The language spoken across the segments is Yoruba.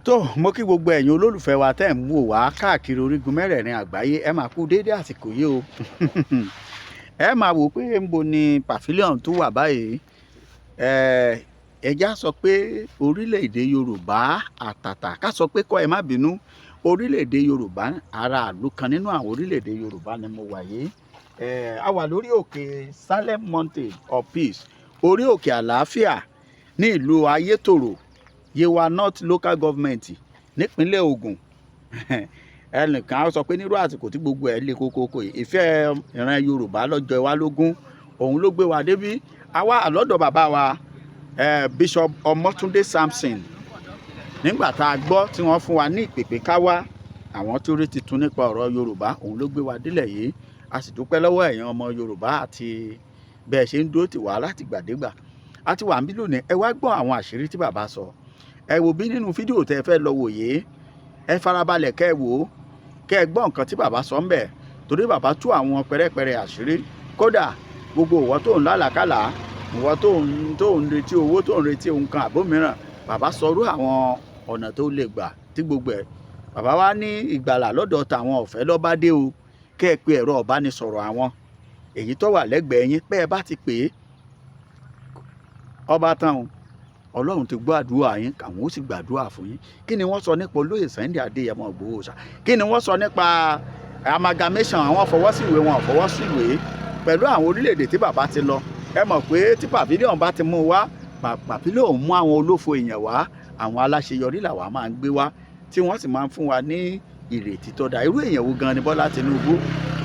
Tó mo kí gbogbo ẹ̀yin olólùfẹ́ wa tẹ́ ń wò wá káàkiri orígun mẹ́rẹ̀ẹ̀rin àgbáyé. Ẹ máa kú déédé àsìkò yìí o. Ẹ máa wò pé ńbo ni pavilion tó wà báyìí. Ẹ já sọ pé orílẹ̀-èdè Yorùbá àtàtà, ká sọ pé kọ́, ẹ má bínú, orílẹ̀-èdè Yorùbá, ara ìlú kan nínú àwọn orílẹ̀-èdè Yorùbá ni mo wà yìí. A wà lórí òkè Salem Mountain of Peace, orí òkè àlàáfíà ní ìlú Ayétòrò, Yewa North Local Government, nípínlẹ̀ Ògùn. Ẹnìkan á sọ pé nírú àsìkò tí gbogbo ẹ̀ le kókókó yìí, ìfẹ́ ìran Yorùbá lọ́jọ́ wa lógún, òun ló gbé wa débí. Àwa àlọ́dọ̀ bàbá wa, Bishop Ọmọ́túndé Samson. Nígbà tá a gbọ́ tí wọ́n fún wa ní ìpèpè ká wá, àwọn tó rí tuntun nípa ọ̀rọ̀ Yorùbá, òun ló gbé wa délẹ̀ yìí. A sì dúpẹ́ lọ́wọ́ ẹ̀yin ọmọ Yorùbá àti bẹ́ẹ̀ ṣe ń dúró tì wá láti gbàdégbà. A ti wà ń bí lónìí. Ẹ wá gbọ́ àwọn àṣírí tí bàbá sọ. Ẹ wo bí nínú fídíò tẹ́ ẹ fẹ́ lọ wò yìí, ẹ farabalẹ̀ kẹ́ ẹ wò ó, kẹ́ ẹ gbọ́ nǹkan tí bàbá sọ ń bẹ̀, torí bàbá tú àwọn pẹ̀rẹ̀pẹ̀rẹ̀ àṣírí. Kódà gbogbo ìwọ tó ń lálàkàlà, ìwọ tó ń retí owó, tó ń retí ohun kan àbó mìíràn, bàbá sọrú àwọn ọ̀nà tó lè gbà tí gbogbo ẹ̀. Bàbá wa ní ìgbàlà lọ́dọ̀ tàwọn, ọ̀fẹ́ lọ́ba dé o. Kẹ́ ẹ pe ẹ̀rọ ìbánisọ̀rọ̀ àwọn èyí tó wà lẹ́gbẹ̀ẹ́ yín, pé ẹ bá ti pè é, ọba tán o, Ọlọ́run ti gbọ́ àdúrà yín, àwọn ó sì gbàdúrà fún yín. Kí ni wọ́n sọ nípa olóyè Sunday Adéyẹmọ Ìgbòho ṣá? Kí ni wọ́n sọ nípa amalgamation? Àwọn fọwọ́síwèé, wọn ò fọwọ́síwèé pẹ̀lú àwọn orílẹ̀-èdè tí bàbá ti lọ. Ẹ mọ̀ pé tí pavilion bá ti mú wá, pavilion mú àwọn olófo èèyàn wá, àwọn aláṣeyọrí làwa máa ń gbé wá, tí wọ́n sì máa ń fún wa ní ìrètí tó dáa. Irú èèyàn wo gan ni Bọ́lá Tinubu?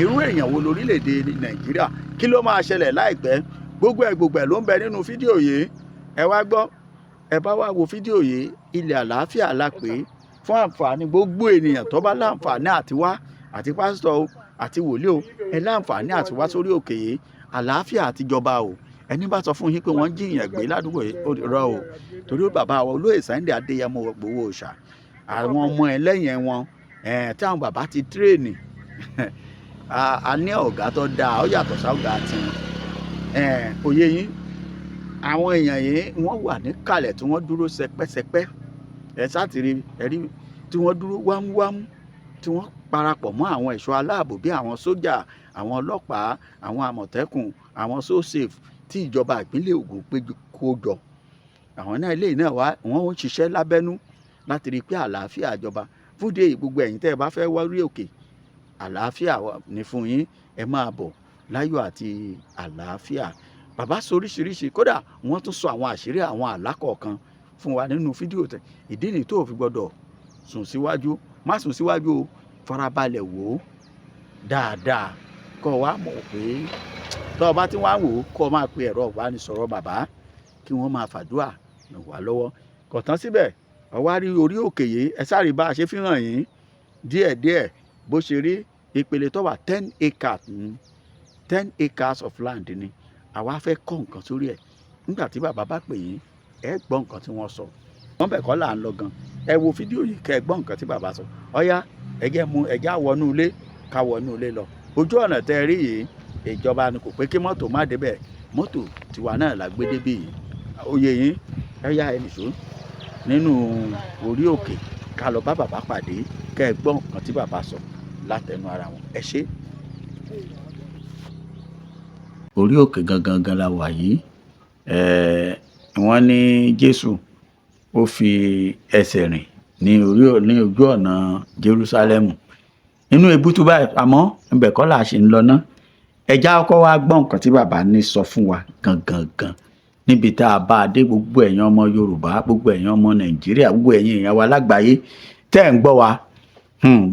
Irú èèyàn wo lórílẹ̀-èdè Nàìjíríà? Kí ló máa ṣẹlẹ̀ láìpẹ́? Gbogbo ẹ̀ gbogbo ẹ̀ ló ń bẹ nínú fídíò yìí. Ẹ wá gbọ́, ẹ bá wá wo fídíò yìí. Ilẹ̀ àlàáfíà la pè é, fún àǹfààní gbogbo ènìyàn tó bá láǹfààní àti wá, àti pásítọ̀ o, àti wòlíì o, ẹ láǹfààní àti wá sórí òkè yìí. Àlàáfíà àtijọba o. Ẹni bá sọ fún yín pé wọ́n jíyàn gbé ládùúgbò yìí, ó rọ o, torí bàbá wa olóyè Sunday Adéyẹmọ Ìgbòho Òòṣà, àwọn ọmọ ẹ lẹ́yìn wọn tí àwọn bàbá ti train. A ní ọ̀gá tó dáa, ó yàtọ̀ sáwùgà tiwọn. Òye yín, àwọn èèyàn yìí, wọ́n wà níkàlẹ̀ tí wọ́n dúró sẹpẹ́sẹpẹ́. Ẹ sátìrí ẹ̀rí tí wọ́n dúró wámúwámú, tí wọ́n parapọ̀ mọ́ àwọn ẹ̀ṣọ́ aláàbò bíi àwọn sójà, àwọn ọlọ́pàá, àwọn àmọ̀tẹ́kùn, àwọn so-safe tí ìjọba ìpínlẹ̀ Ògùn péjú kó jọ. Àwọn náà, ilé náà wá, wọ́n ń ṣiṣẹ́ lábẹ́nú láti rí i pé àlàáfíà jọba. Fún ìdí èyí, gbogbo ẹ̀yin tẹ́ ẹ bá fẹ́ wá rí òkè, àlàáfíà ní fún yín. Ẹ máa bọ̀ láyọ̀ àti àlàáfíà. Bàbá sọ oríṣiríṣi, kódà wọ́n tún sọ àwọn àṣírí àwọn àlá kọ̀ọ̀kan fún wa nínú fídíò tẹ̀. Ìdí nìyí tó fi gbọ́dọ̀ sùn síwájú. Má sùn síwájú o, farabalẹ̀ wò ó dáadáa, kó o wá mọ̀ pé tó o bá ti wá wò ó, kó o máa pe ẹ̀rọ ìbánisọ̀rọ̀ bàbá kí wọ́n máa fàdúrà ràn wá lọ́wọ́. Kò tán síbẹ̀, ọ wá rí orí òkè yìí. Ẹ sáré bá a ṣe fi hàn yín díẹ̀díẹ̀ bó ṣe rí. Ìpele tó wà, 10 acres ní, 10 acres of land ni. Àwa fẹ́ kọ́ nǹkan sórí ẹ̀. Nígbà tí bàbá bá pè yín, ẹ gbọ́ nǹkan tí wọ́n sọ. Wọ́n bẹ̀ kọ́ là ń lọ gan. Ẹ wo fídíò yìí kẹ́ ẹ gbọ́ nǹkan tí bàbá sọ. Ọ̀yá, ẹ jẹ́ mú ẹ já wọnú ilé, ká wọnú ilé lọ. Ojú ọ̀nà tẹ́ ẹ rí yìí, ìjọba ni kò pé kí mọ́tò má débẹ̀. Mọ́tò tiwa náà la gbé débí yìí. Oyè yín, ẹ yá, ẹ nìṣó nínú orí òkè, ká lọ bá bàbá pàdé, kẹ́ ẹ gbọ́ nǹkan tí bàbá sọ látẹnu ara wọn. Ẹ ṣé. Orí òkè gangan gan la wà yìí. Wọ́n ní Jésù ó fi ẹsẹ̀ rìn ní orí ní ojú ọ̀nà Jerúsálẹ́mù nínú ebútú báyìí, àmọ́ ibẹ̀ kọ́ là ṣe ń lọ ná. Ẹ já kọ́kọ́ wá gbọ́ nǹkan tí bàbá ní sọ fún wa gangan gan níbi tá a bá a dé. Gbogbo ẹ̀yin ọmọ Yorùbá, gbogbo ẹ̀yin ọmọ Nàìjíríà, gbogbo ẹ̀yin èèyàn wa lágbàáyé tẹ́ ẹ̀ ń gbọ́ wa,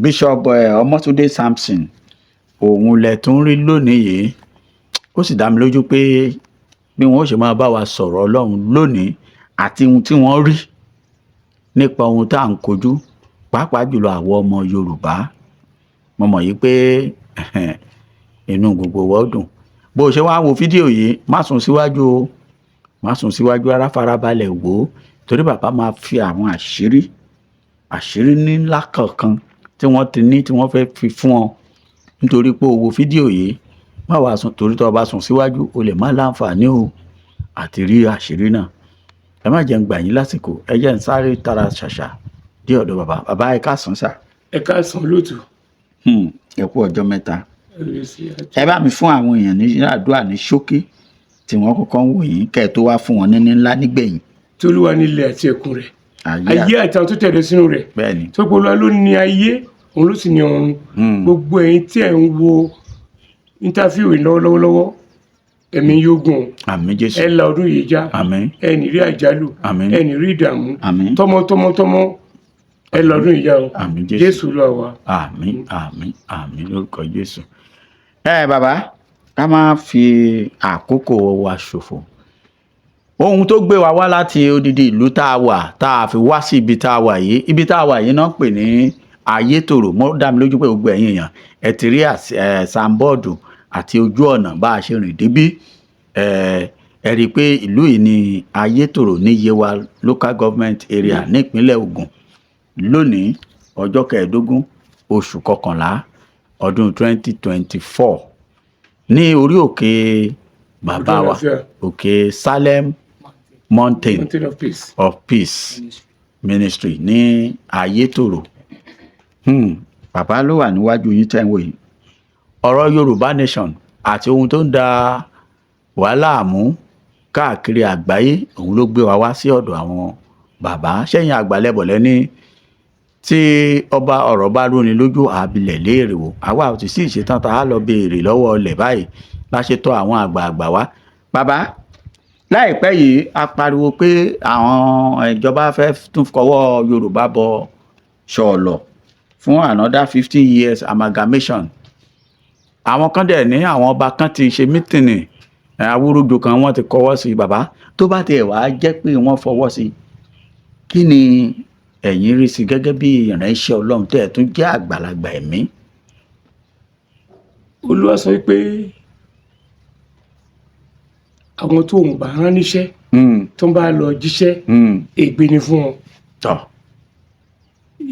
Bishop Ọmọ́túndé Samson, òun lẹ tún rí lónìí yìí. Ó sì dá mi lójú pé bí wọn ó ṣe máa bá wa sọ̀rọ̀ Ọlọ́run lónìí àti ohun tí wọ́n rí nípa ohun tá à ń kojú, pàápàá jùlọ àwọn ọmọ Yorùbá, mo mọ̀ yìí pé inú gbogbo wa ó dùn. Bó o ṣe wá wo fídíò yìí, má sún síwájú o, má sún síwájú rárá. Farabalẹ̀ wò ó, torí bàbá máa fi àwọn àṣírí àṣírí ńlá kọ̀ọ̀kan tí wọ́n ti ní, tí wọ́n fẹ́ fi fún ọ nítorí pé o wo fídíò yìí. Má wàá sùn, torí tó o bá sùn síwájú, o lè má láǹfààní o àti rí àṣírí náà. Ẹ má jẹ́ ń gbà yín lásìkò. Ẹ jẹ́ ń sáré tara ṣàṣà. Dé ọ̀dọ̀ bàbá. Bàbá, ẹ káàsán sà. Ẹ káàsán lótú. Ẹ kú ọjọ́ mẹ́ta. Ẹ bá mi fún àwọn èèyàn ní àdúrà ní ṣókí tí wọ́n kọ́kọ́ ń wò yín, kẹ́ ẹ tó wá fún wọn ní ńlá nígbẹ̀yìn. Tolúwa nílẹ̀ àti ẹ̀kún rẹ̀, ayé àtàwọn tó tẹ̀lé sínú rẹ̀. Tó pé Olúwa ló ní ayé, òun ló sì ní ọ̀run. Gbogbo ẹ̀yin tí ẹ̀ ń wo interview yìí lọ́wọ́lọ́wọ́, ẹ̀mí yóò gùn. Àmín Jésù. Ẹ la ọdún yìí já. Àmín. Ẹ ní rí àjálù. Àmín. Ẹ ní rí ìdààmú. Àmín. Tọmọ tọmọ, ẹ la ọdún yìí já o. Àmín Jésù. Jésù Olúwa wa. Àmín, àmín, àmín lórúkọ Jésù. Ẹ bàbá, ká má fi àkókò wa ṣòfò. Ohun tó gbé wa wá láti odidi ìlú tá a wà, tá a fi wá sí ibi tá a wà yìí, ibi tá a wà yìí náà pè ní Ayétòrò. Mo dá mi lójú pé gbogbo ẹ̀yin èèyàn ẹ ti rí signboard àti ojú ọ̀nà bá a ṣe rìn débí. Ẹ rí i pé ìlú yìí ní Ayétòrò ní Yewa Local Government Area nípínlẹ̀ Ògùn. Lónìí, ọjọ́ 15 oṣù kọkànlá ọdún 2024, ní orí òkè bàbá wa, Àlàáfíà. Òkè Salem Mountain Mountain of Peace of Peace Ministry ní Ayétòrò. Bàbá ló wà níwájú yín tẹ́ ń wò yìí. Ọ̀rọ̀ Yorùbá Nation àti ohun tó ń da wàhálà àmú káàkiri àgbáyé, òun ló gbé wa wá sí ọ̀dọ̀ àwọn bàbá. Sẹ́yìn àgbàlẹ́bọ̀lẹ́ ní tí ọba ọ̀rọ̀ bá rúni lójú, àbílẹ̀ léèrè wò. Àwa ò sì sí ìṣetán tá a lọ béèrè lọ́wọ́ ọlẹ̀ báyìí la ṣe tọ̀ àwọn àgbààgbà wá. Bàbá, láìpẹ́ yìí a pariwo pé àwọn ìjọba fẹ́ tún kọwọ́ Yorùbá bọ ṣọ̀ọ̀lọ̀ fún another 15 years amalgamation. Àwọn kan dẹ̀ ní àwọn ọba kan ti ṣe meeting, awúrúju kan, wọ́n ti kọwọ́ sí i. Bàbá, tó bá tiẹ̀ wá jẹ́ pé wọ́n fọwọ́ sí i, kí ni ẹ̀yin rí sí gẹ́gẹ́ bí ìránṣẹ́ Ọlọ́run tẹ́ ẹ̀ tún jẹ́ àgbàlagbà ẹ̀mí? Olúwa sọ pé àwọn tó ń bá rán níṣẹ́, tó ń bá lọ jíṣẹ́, ègbé ni fún wọn.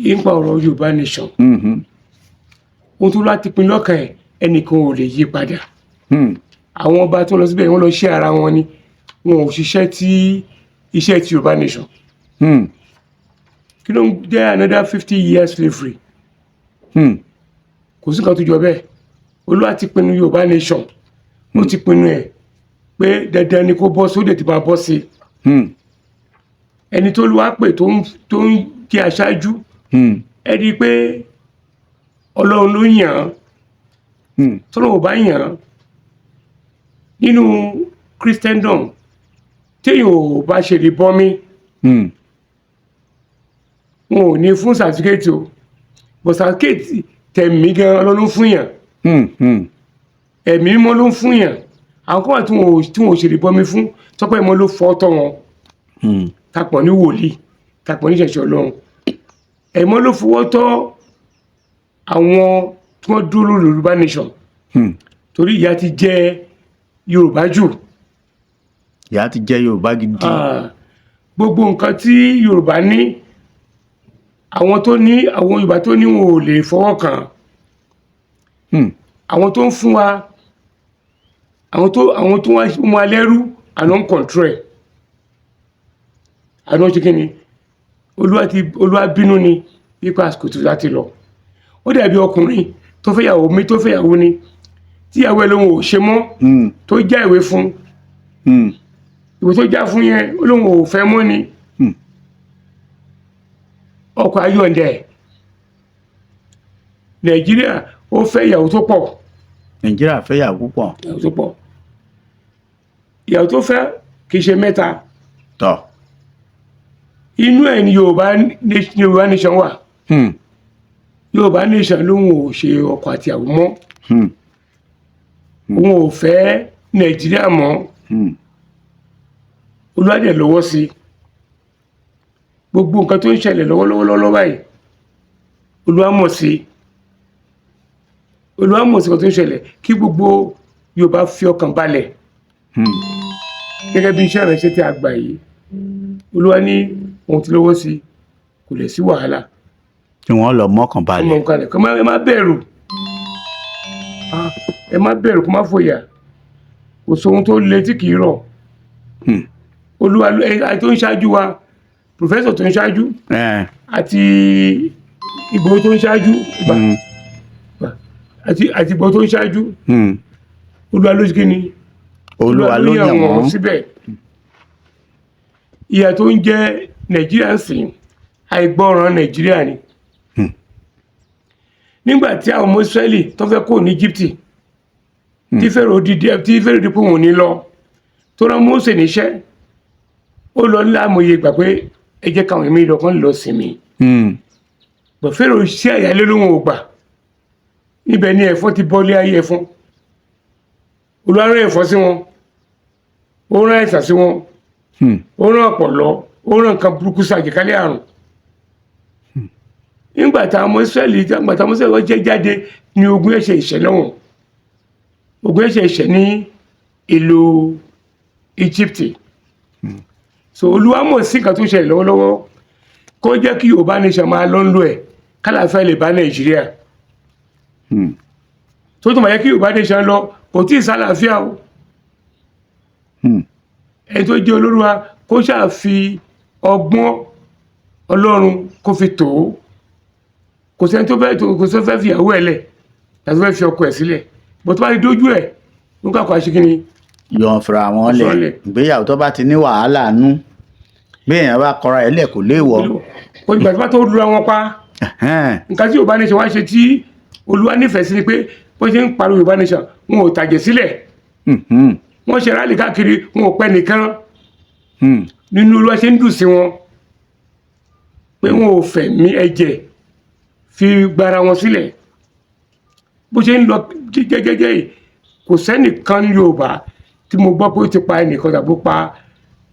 Nípa ọ̀rọ̀ Yorùbá Nation, ohun tó láti pin lọ́kàn ẹ̀, ẹnìkan ò lè yí padà. Àwọn ọba tó lọ síbẹ̀, wọ́n lọ ṣe ara wọn ni, wọn ò ṣiṣẹ́ tí iṣẹ́ ti Yorùbá Nation. Kí ló ń jẹ́ another 50 years slavery? Kò sí nǹkan tó jọ bẹ́ẹ̀. Olúwa ti pinnu Yorùbá Nation, ó ti pinnu ẹ̀ pé dandan ni kó bọ́ sóde, tí máa bọ́ sí i. Ẹni tó Olúwa pè, tó ń jẹ́ aṣáájú, ẹ rí i pé Ọlọ́run ló yàn án. Tọ́lọ́run ò bá yàn án nínú Christendom, téèyàn ò bá ṣe lè bọ́mí, wọn ò ní fún certificate o. But certificate tẹ̀mí gan, Ọlọ́run ló fún yàn. Ẹ̀mí mímọ́ ló ń fún yàn. Àwọn kan wà tí wọn ò ṣe lè bọ́mí fún, tọ́pẹ́ ìmọ̀ ló fọ́ tọ́ wọn. Tapọ̀ ní wòlíì, tapọ̀ ní ìṣẹ̀ṣẹ̀ Ọlọ́run, ẹ̀mọ́ ló fọwọ́ tọ́ àwọn tí wọ́n dúró lórí Yorùbá Nation, torí ìyà ti jẹ Yorùbá jù. Ìyà ti jẹ Yorùbá gidi. Ah, gbogbo nǹkan tí Yorùbá ní, àwọn tó ní, àwọn Yorùbá tó ní, wọn ò lè fọwọ́ kàn. Àwọn tó ń fún wa, àwọn tó wá mú wa lẹ́rú, àná ń control ẹ̀, àná ṣe kí ni. Olúwa ti, Olúwa bínú ni nípa àsìkò tó láti lọ. Ó dàbí ọkùnrin tó fẹ́yàwó mi, tó fẹ́yàwó ni, tíyàwó ẹ̀ lóun ò ṣe mọ́, tó já ìwé fún. Ìwé tó já fún yẹn, ó lóun ò fẹ́ mọ́ ni. Ọkọ ayọ̀ǹdẹ̀ ẹ̀. Nàìjíríà, ó fẹ́ ìyàwó tó pọ̀. Nàìjíríà fẹ́yàwó púpọ̀. Ìyàwó tó pọ̀, ìyàwó tó fẹ́ kì í ṣe mẹ́ta. Inú ẹ̀ ni Yorùbá Nation wà. Yorùbá Nation lóun ò ṣe ọkọ àti ìyàwó mọ́. Òun ò fẹ́ Nàìjíríà mọ́. Olúwa dẹ̀ lọ́wọ́ sí gbogbo nǹkan tó ń ṣẹlẹ̀ lọ́wọ́lọ́wọ́ lọ́wọ́ báyìí. Olúwa mọ̀ sí, Olúwa mọ̀ sí nǹkan tó ń ṣẹlẹ̀. Kí gbogbo Yorùbá fi ọkàn balẹ̀. Gẹ́gẹ́ bí iṣẹ́ ìránṣẹ́ tí a gbà yìí, Olúwa ní òun ti lọ́wọ́ sí, kò lè sí wàhálà. Tí wọ́n lọ mọ́kàn Ọmọ balẹ̀. Nǹkan rẹ̀ kọ́, ẹ má bẹ̀rù. Ah, ẹ má bẹ̀rù, kó má fòyà. Kò sóhun tó le tí kì í rọ̀. Olúwa tó ń ṣáájú wa, Professor tó ń ṣáájú àti Ìgbòho tó ń ṣáájú gbà gbà, àti Ìgbòho tó ń ṣáájú, Olúwa ló ṣe kí ni? Olúwa ló yàn wọ́n. Síbẹ̀. Ìyà tó ń jẹ Nàìjíríà ń sìn, àìgbọràn Nàìjíríà ni. Nígbà tí àwọn ọmọ Ísírẹ́lì tó fẹ́ kó ní Íjíbítì, tí Fẹ́rò dìde, tí Fẹ́rò dípò wọn ò ní lọ, tó rán Mósè níṣẹ́, ó lọ láàmúye gbà pé ẹ jẹ́ káwọn èmi lọ kán lọ sinmi. Bọ̀ Fẹ́rò sí àyálé lóhùn ò gbà. Níbẹ̀ ni ẹ̀fọn ti bọ́lé ayé. Ẹ̀fọn, Olúwa rán ẹ̀fọn sí wọn, ó rán àìsàn sí wọn, ó rán ọ̀pọ̀lọ́, ó rán nǹkan burúkú sí, àjẹkálẹ̀ àrùn. Nígbà táwọn ọmọ Ísírẹ́lì, nígbà táwọn ọmọ Ísírẹ́lì wọ́n jẹ́ jáde ní ogun ẹ̀ṣẹ̀ ìṣẹ̀ lọ́wọ́n, ogun ẹ̀ṣẹ̀ ìṣẹ̀ ní ìlú Íjíbítì. So Olúwa mọ̀ sí nǹkan tó ṣẹlẹ̀ lọ́wọ́lọ́wọ́, kó jẹ́ kí Yorùbá nation máa lọ́ ń lò ẹ̀, kálàáfíà lè bá Nàìjíríà. Tó máa yẹ kí Yorùbá nation lọ, kò tí ì sálàáfíà o. Ẹni tó jẹ́ olórí wa, kó ṣáà fi ọgbọ́n Ọlọ́run kó fi tò ó. Kò sẹ́ni tó fẹ́ tó, kò sẹ́ni tó fẹ́ fi ìyàwó ẹ̀ lẹ̀ tàbí tó fẹ́ fi ọkọ ẹ̀ sílẹ̀ bó. Tó bá ti dójú ẹ̀, nígbà kan àṣekínni. Yọ̀ fúnra wọn lẹ̀. Fúnra lẹ̀. Ìgbéyàwó tó bá ti ní wàhálà nú, bí èèyàn bá kọra ẹ̀ lẹ̀, kò léèwọ̀. Kò ìgbà tó bá tó lura wọn pa. Nǹkan tí Yorùbá nation wá ṣe tí Olúwa nífẹ̀ẹ́ sí ni pé bó ṣe ń pariwo Yorùbá nation, wọn ò tàjẹ̀ sílẹ̀. Wọ́n ṣe rally káàkiri, wọn ò pẹ́ nìkan. Nínú Olúwa ṣe ń dùn sí wọn pé wọn ò fẹ̀mí ẹ̀jẹ̀ fi gbara wọn sílẹ̀. Bó ṣe ń lọ jẹ́jẹ́jẹ́ yìí, kò sẹ́nìkan ní Yorùbá tí mo gbọ́ pé ó ti pa ẹnìkan tàbí ó pa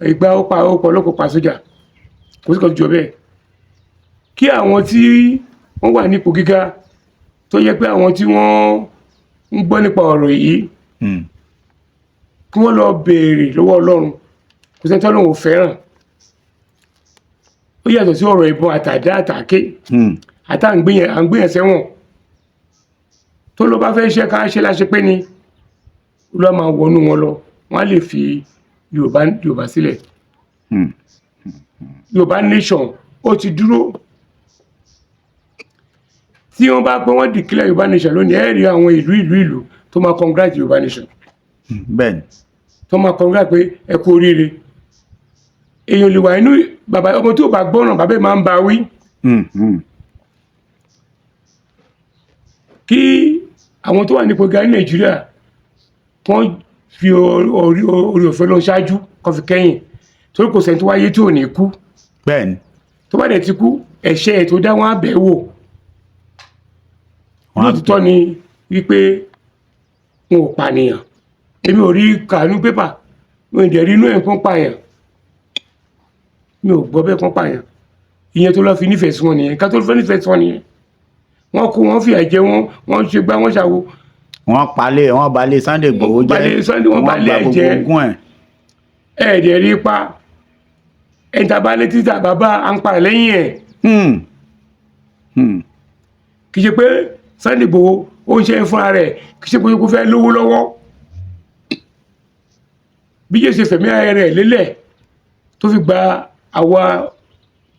ìgbà, ó pa, ó pa ọlọ́pàá, pa sójà. Kò sí kan tó jọ bẹ́ẹ̀. Kí àwọn tí wọ́n wà nípò gíga, tó yẹ pé àwọn tí wọ́n ń gbọ́ nípa ọ̀rọ̀ yìí, kí wọ́n lọ béèrè lọ́wọ́ Ọlọ́run. Kò sẹ́ni tí Ọlọ́run ò fẹ́ràn. Ó yàtọ̀ sí ọ̀rọ̀ ìbọn àtàdá àtàké àtàǹgbìyàn àǹgbìyàn sẹ́wọ̀n. Tó ló bá fẹ́ ṣe ká ṣe láṣẹ pé ni Olúwa máa wọnú wọn lọ, wọ́n á lè fi Yorùbá sílẹ̀. Yorùbá nation ó ti dúró. Tí wọ́n bá pé wọ́n declare Yorùbá nation lónìí, ẹ rí àwọn ìlú ìlú ìlú tó máa congrat Yorùbá nation, tó máa congrat pé ẹ kú oríire. Èèyàn lè wà inú bàbá ọmọ tí ò bá gbọ́ràn, bàbá ẹ̀ máa ń bá wí. Kí àwọn tó wà nípò gíga ní Nàìjíríà, wọ́n fi orí ọ̀fẹ́ lọ ṣáájú, kó fi kẹ́yìn, torí kò sẹ́ni tó wáyé tí ò ní kú. Tó bá dẹ̀ ti kú, ẹ̀ṣẹ̀ ẹ̀ tó dá, wọn á bẹ̀ wò. Wọ́n á. Lóòtítọ́ ni wípé wọn ò pànìyàn. Èmi ò rí kàánú pépà, mi ò dẹ̀ rí inú ẹ̀ kó pààyàn, mi ò gbọ́ bẹ́ẹ̀ kó pààyàn. Ìyẹn tó lọ́ fi nífẹ̀ẹ́ sí wọn nìyẹn. Ká tó fẹ́ nífẹ̀ẹ́ sí wọn nìyẹn. Wọ́n kó wọn, fìyà jẹ wọn, wọ́n ṣe gbá, wọ́n ṣàwo. Wọ́n palẹ̀, wọ́n balẹ̀ Sunday Igboho jẹ́. Balẹ̀ Sunday, wọ́n balẹ̀ gba gbogbo jẹ́. ogún ẹ̀. Ẹ̀ẹ́dẹ̀ rí pa ẹ̀ńtà bá létí tà bàbá à ń parẹ̀ lẹ́yìn ẹ̀. Kì í ṣe pé Sunday Igboho ó ń ṣe fúnra rẹ̀, kì í ṣe pé kó fẹ́ lówó lọ́wọ́. Bí Jésù fẹ̀mí ara rẹ̀ lélẹ̀ tó fi gba àwa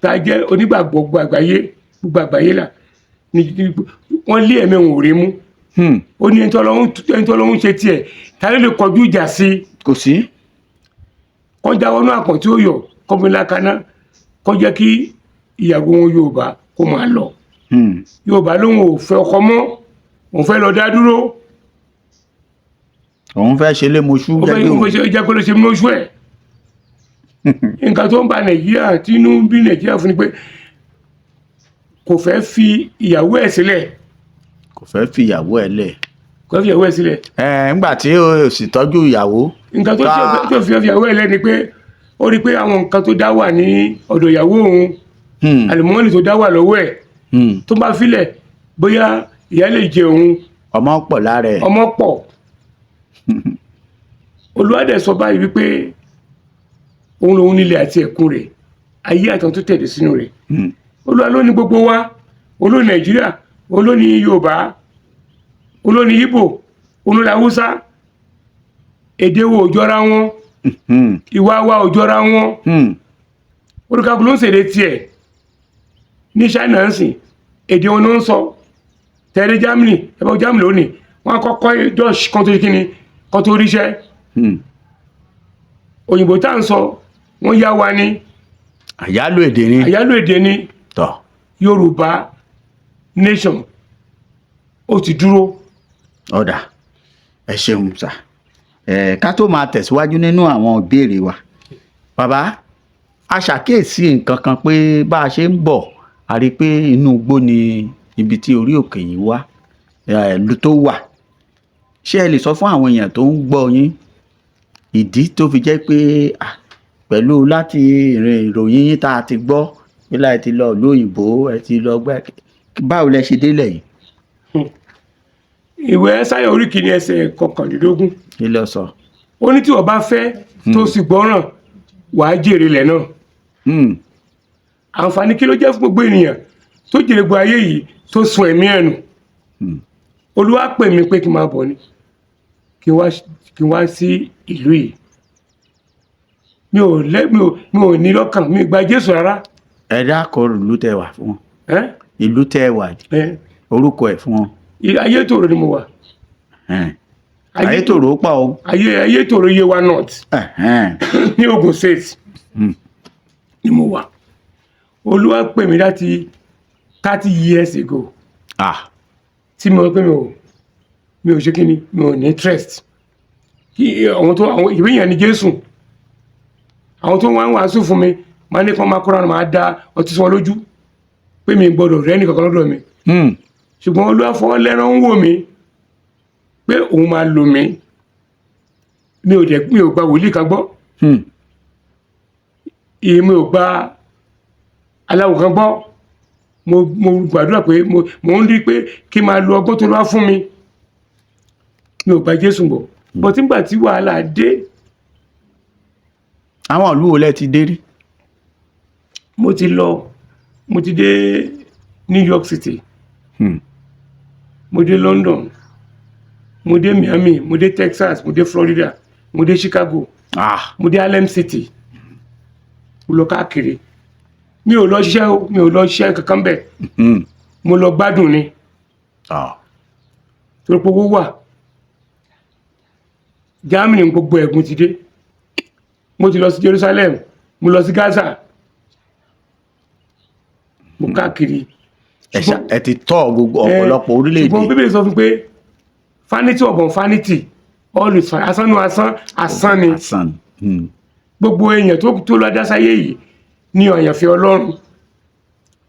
tá a jẹ́ onígbàgbọ́ gbogbo àgbáyé là ní wọ́n lé ẹ̀mí òun ò rí mú. Ó ní ẹni tó Ọlọ́run ṣe tiẹ̀, ta ló lè kọjú ìjà sí i? Kò sí. Kọjá wọnú àpọ̀n tí ó yọ kọ́mílá kaná, kó jẹ́ kí ìyàwó wọn Yorùbá kó máa lọ. Yorùbá lóun ò fẹ́ ọkọ mọ́, òun fẹ́ lọ dá dúró. Òun fẹ́ ṣe lé moṣú. Ó fẹ́ gẹ́gẹ́ ó fẹ́ ṣe jẹ́ kó ló ṣe mọ́ṣú ẹ̀. Nǹkan tó ń ba Nàìjíríà, tí inú ń bí Nàìjíríà fún ni pé kò fẹ́ fi ìyàwó ẹ̀ sílẹ̀. Kò fẹ́ fi ìyàwó ẹ̀ lẹ̀. Kò fẹ́ fi ìyàwó ẹ̀ sílẹ̀. Ẹ ńgbà tí o sì tọ́jú ìyàwó. Nǹkan tó tó fi ìyàwó ẹ̀ lẹ̀ ni pé ó rí i pé àwọn nǹkan tó dá wà ní ọ̀dọ̀ ìyàwó òun, àlùmọ́ọ́nì tó dá wà lọ́wọ́ ẹ̀, tó bá filẹ̀, bóyá ìyá lè jẹ òun. Ọmọ pọ̀ lára ẹ̀. Ọmọ pọ̀. Olúwa dẹ̀ sọ báyìí wípé òun lòun nílẹ̀ àti ẹ̀kún rẹ̀, ayé àtàn tó tẹ̀lé sínú rẹ̀. Olúwa ló ní gbogbo wa. Òun ló ní Nàìjíríà, òun ló ní Yorùbá, òun ló ní Ìgbò, òun ló ní Haúsá. Èdè wo ò jọra wọn, ìwà wa ò jọra wọn. Olùkàkùn ló ń ṣèdè tiẹ̀. Ní China ń sìn, èdè wọn ló ń sọ. Tẹ̀lé Germany, ẹ̀bọ̀ Germany lónìí, wọ́n kọ́kọ́ Dutch kan tó ṣe kíni kan tó ríṣẹ́. Òyìnbó tá à ń sọ, wọ́n yá wa ní. Àyálò èdè ni. Àyálò èdè ni. Tọ́. Yorùbá nation ó ti dúró. Ọ̀dà, ẹ ṣeun sà. Ẹ ká tó máa tẹ̀síwájú nínú àwọn ìbéèrè wa, bàbá, a ṣàkíyèsí nǹkan kan pé bá a ṣe ń bọ̀, a rí i pé inú igbó ni ibi tí orí òkè yìí wá tó wà. Ṣé ẹ lè sọ fún àwọn èèyàn tó ń gbọ́ yín ìdí tó fi jẹ́ pé pẹ̀lú láti ìrìn ìròyìn yín tá a ti gbọ́ pé láì ti lọ ìlú òyìnbó, ẹ ti lọ gbẹ́, báwo lẹ ṣe délẹ̀ yìí? Ìwé Ẹsáyà orí 1 ẹsẹ̀ 19. Kí ló sọ? Ó ní tí wọ́n bá fẹ́ tó sì gbọ́ràn, wàá jèrè ilẹ̀ náà. Àǹfààní kí ló jẹ́ fún gbogbo ènìyàn tó jèrè gbogbo ayé yìí tó sun ẹ̀mí ẹ̀ nù? Olúwa pè mí pé kí n máa bọ̀ ni, kí n wá sí ìlú yìí. Mi ò lẹ́ mi ò ní lọ́kàn, mi ò gba Jésù rárá. Ẹ dákọ̀ ìlú tẹ wà fún wọn. Ẹ́? Ìlú tẹ wà, Ẹ́? orúkọ ẹ̀ fún wọn. Ayétòrò ni mo wà. Ayétòrò pọ̀ o. Ayétòrò, Yewa North ní Ogun State ni mo wà. Olúwa pè mí láti 30 years ago tí mo pé mi ò ṣe kí ni, mi ò ní interest kí àwọn tó àwọn ìwé yẹn ni Jésù. Àwọn tó wá ń wàásù fún mi máa ní kí wọ́n máa kóra, máa da ọtí sí wọn lójú pé mi gbọ́dọ̀ rẹ́ nìkankan lọ́dọ̀ mi. Ṣùgbọ́n Olúwa fọwọ́ lẹ́rán ń wò mí pé òun máa lò mí. Mi ò dẹ̀, mi ò gba wòlíì kan gbọ́. Mi ò gba aláwọ̀ kan gbọ́. Mo gbàdúrà pé mo ń rí pé kí n máa lo ọgbọ́n tó lọ́wọ́ fún mi. Mi ò gba Jésù gbọ́, but nígbà tí wàhálà dé. Àwọn ìlú wo lẹ ti dé rí? Mo ti lọ, mo ti dé New York City, mo dé London, mo dé Miami, mo dé Texas, mo dé Florida, mo dé Chicago, mo dé Harlem City. Mo lọ káàkiri. Mi ò lọ ṣiṣẹ́ o, mi ò lọ ṣiṣẹ́ kankan bẹ́ẹ̀. Mo lọ gbádùn ni, torí pé owó wà. Germany, gbogbo ẹ̀gún ti dé. Mo ti lọ sí Jerusalem, mo lọ sí Gaza, mo káàkiri. Ẹ ti tọ́ gbogbo ọ̀pọ̀lọpọ̀ orílẹ̀-èdè. Ṣùgbọ́n Bíbélì sọ fún pé vanity upon vanity, all is fine. Asán nu asán, asán ni. Asán. Gbogbo èèyàn tó lọ dásáyé yìí ní àyànfẹ́ Ọlọ́run,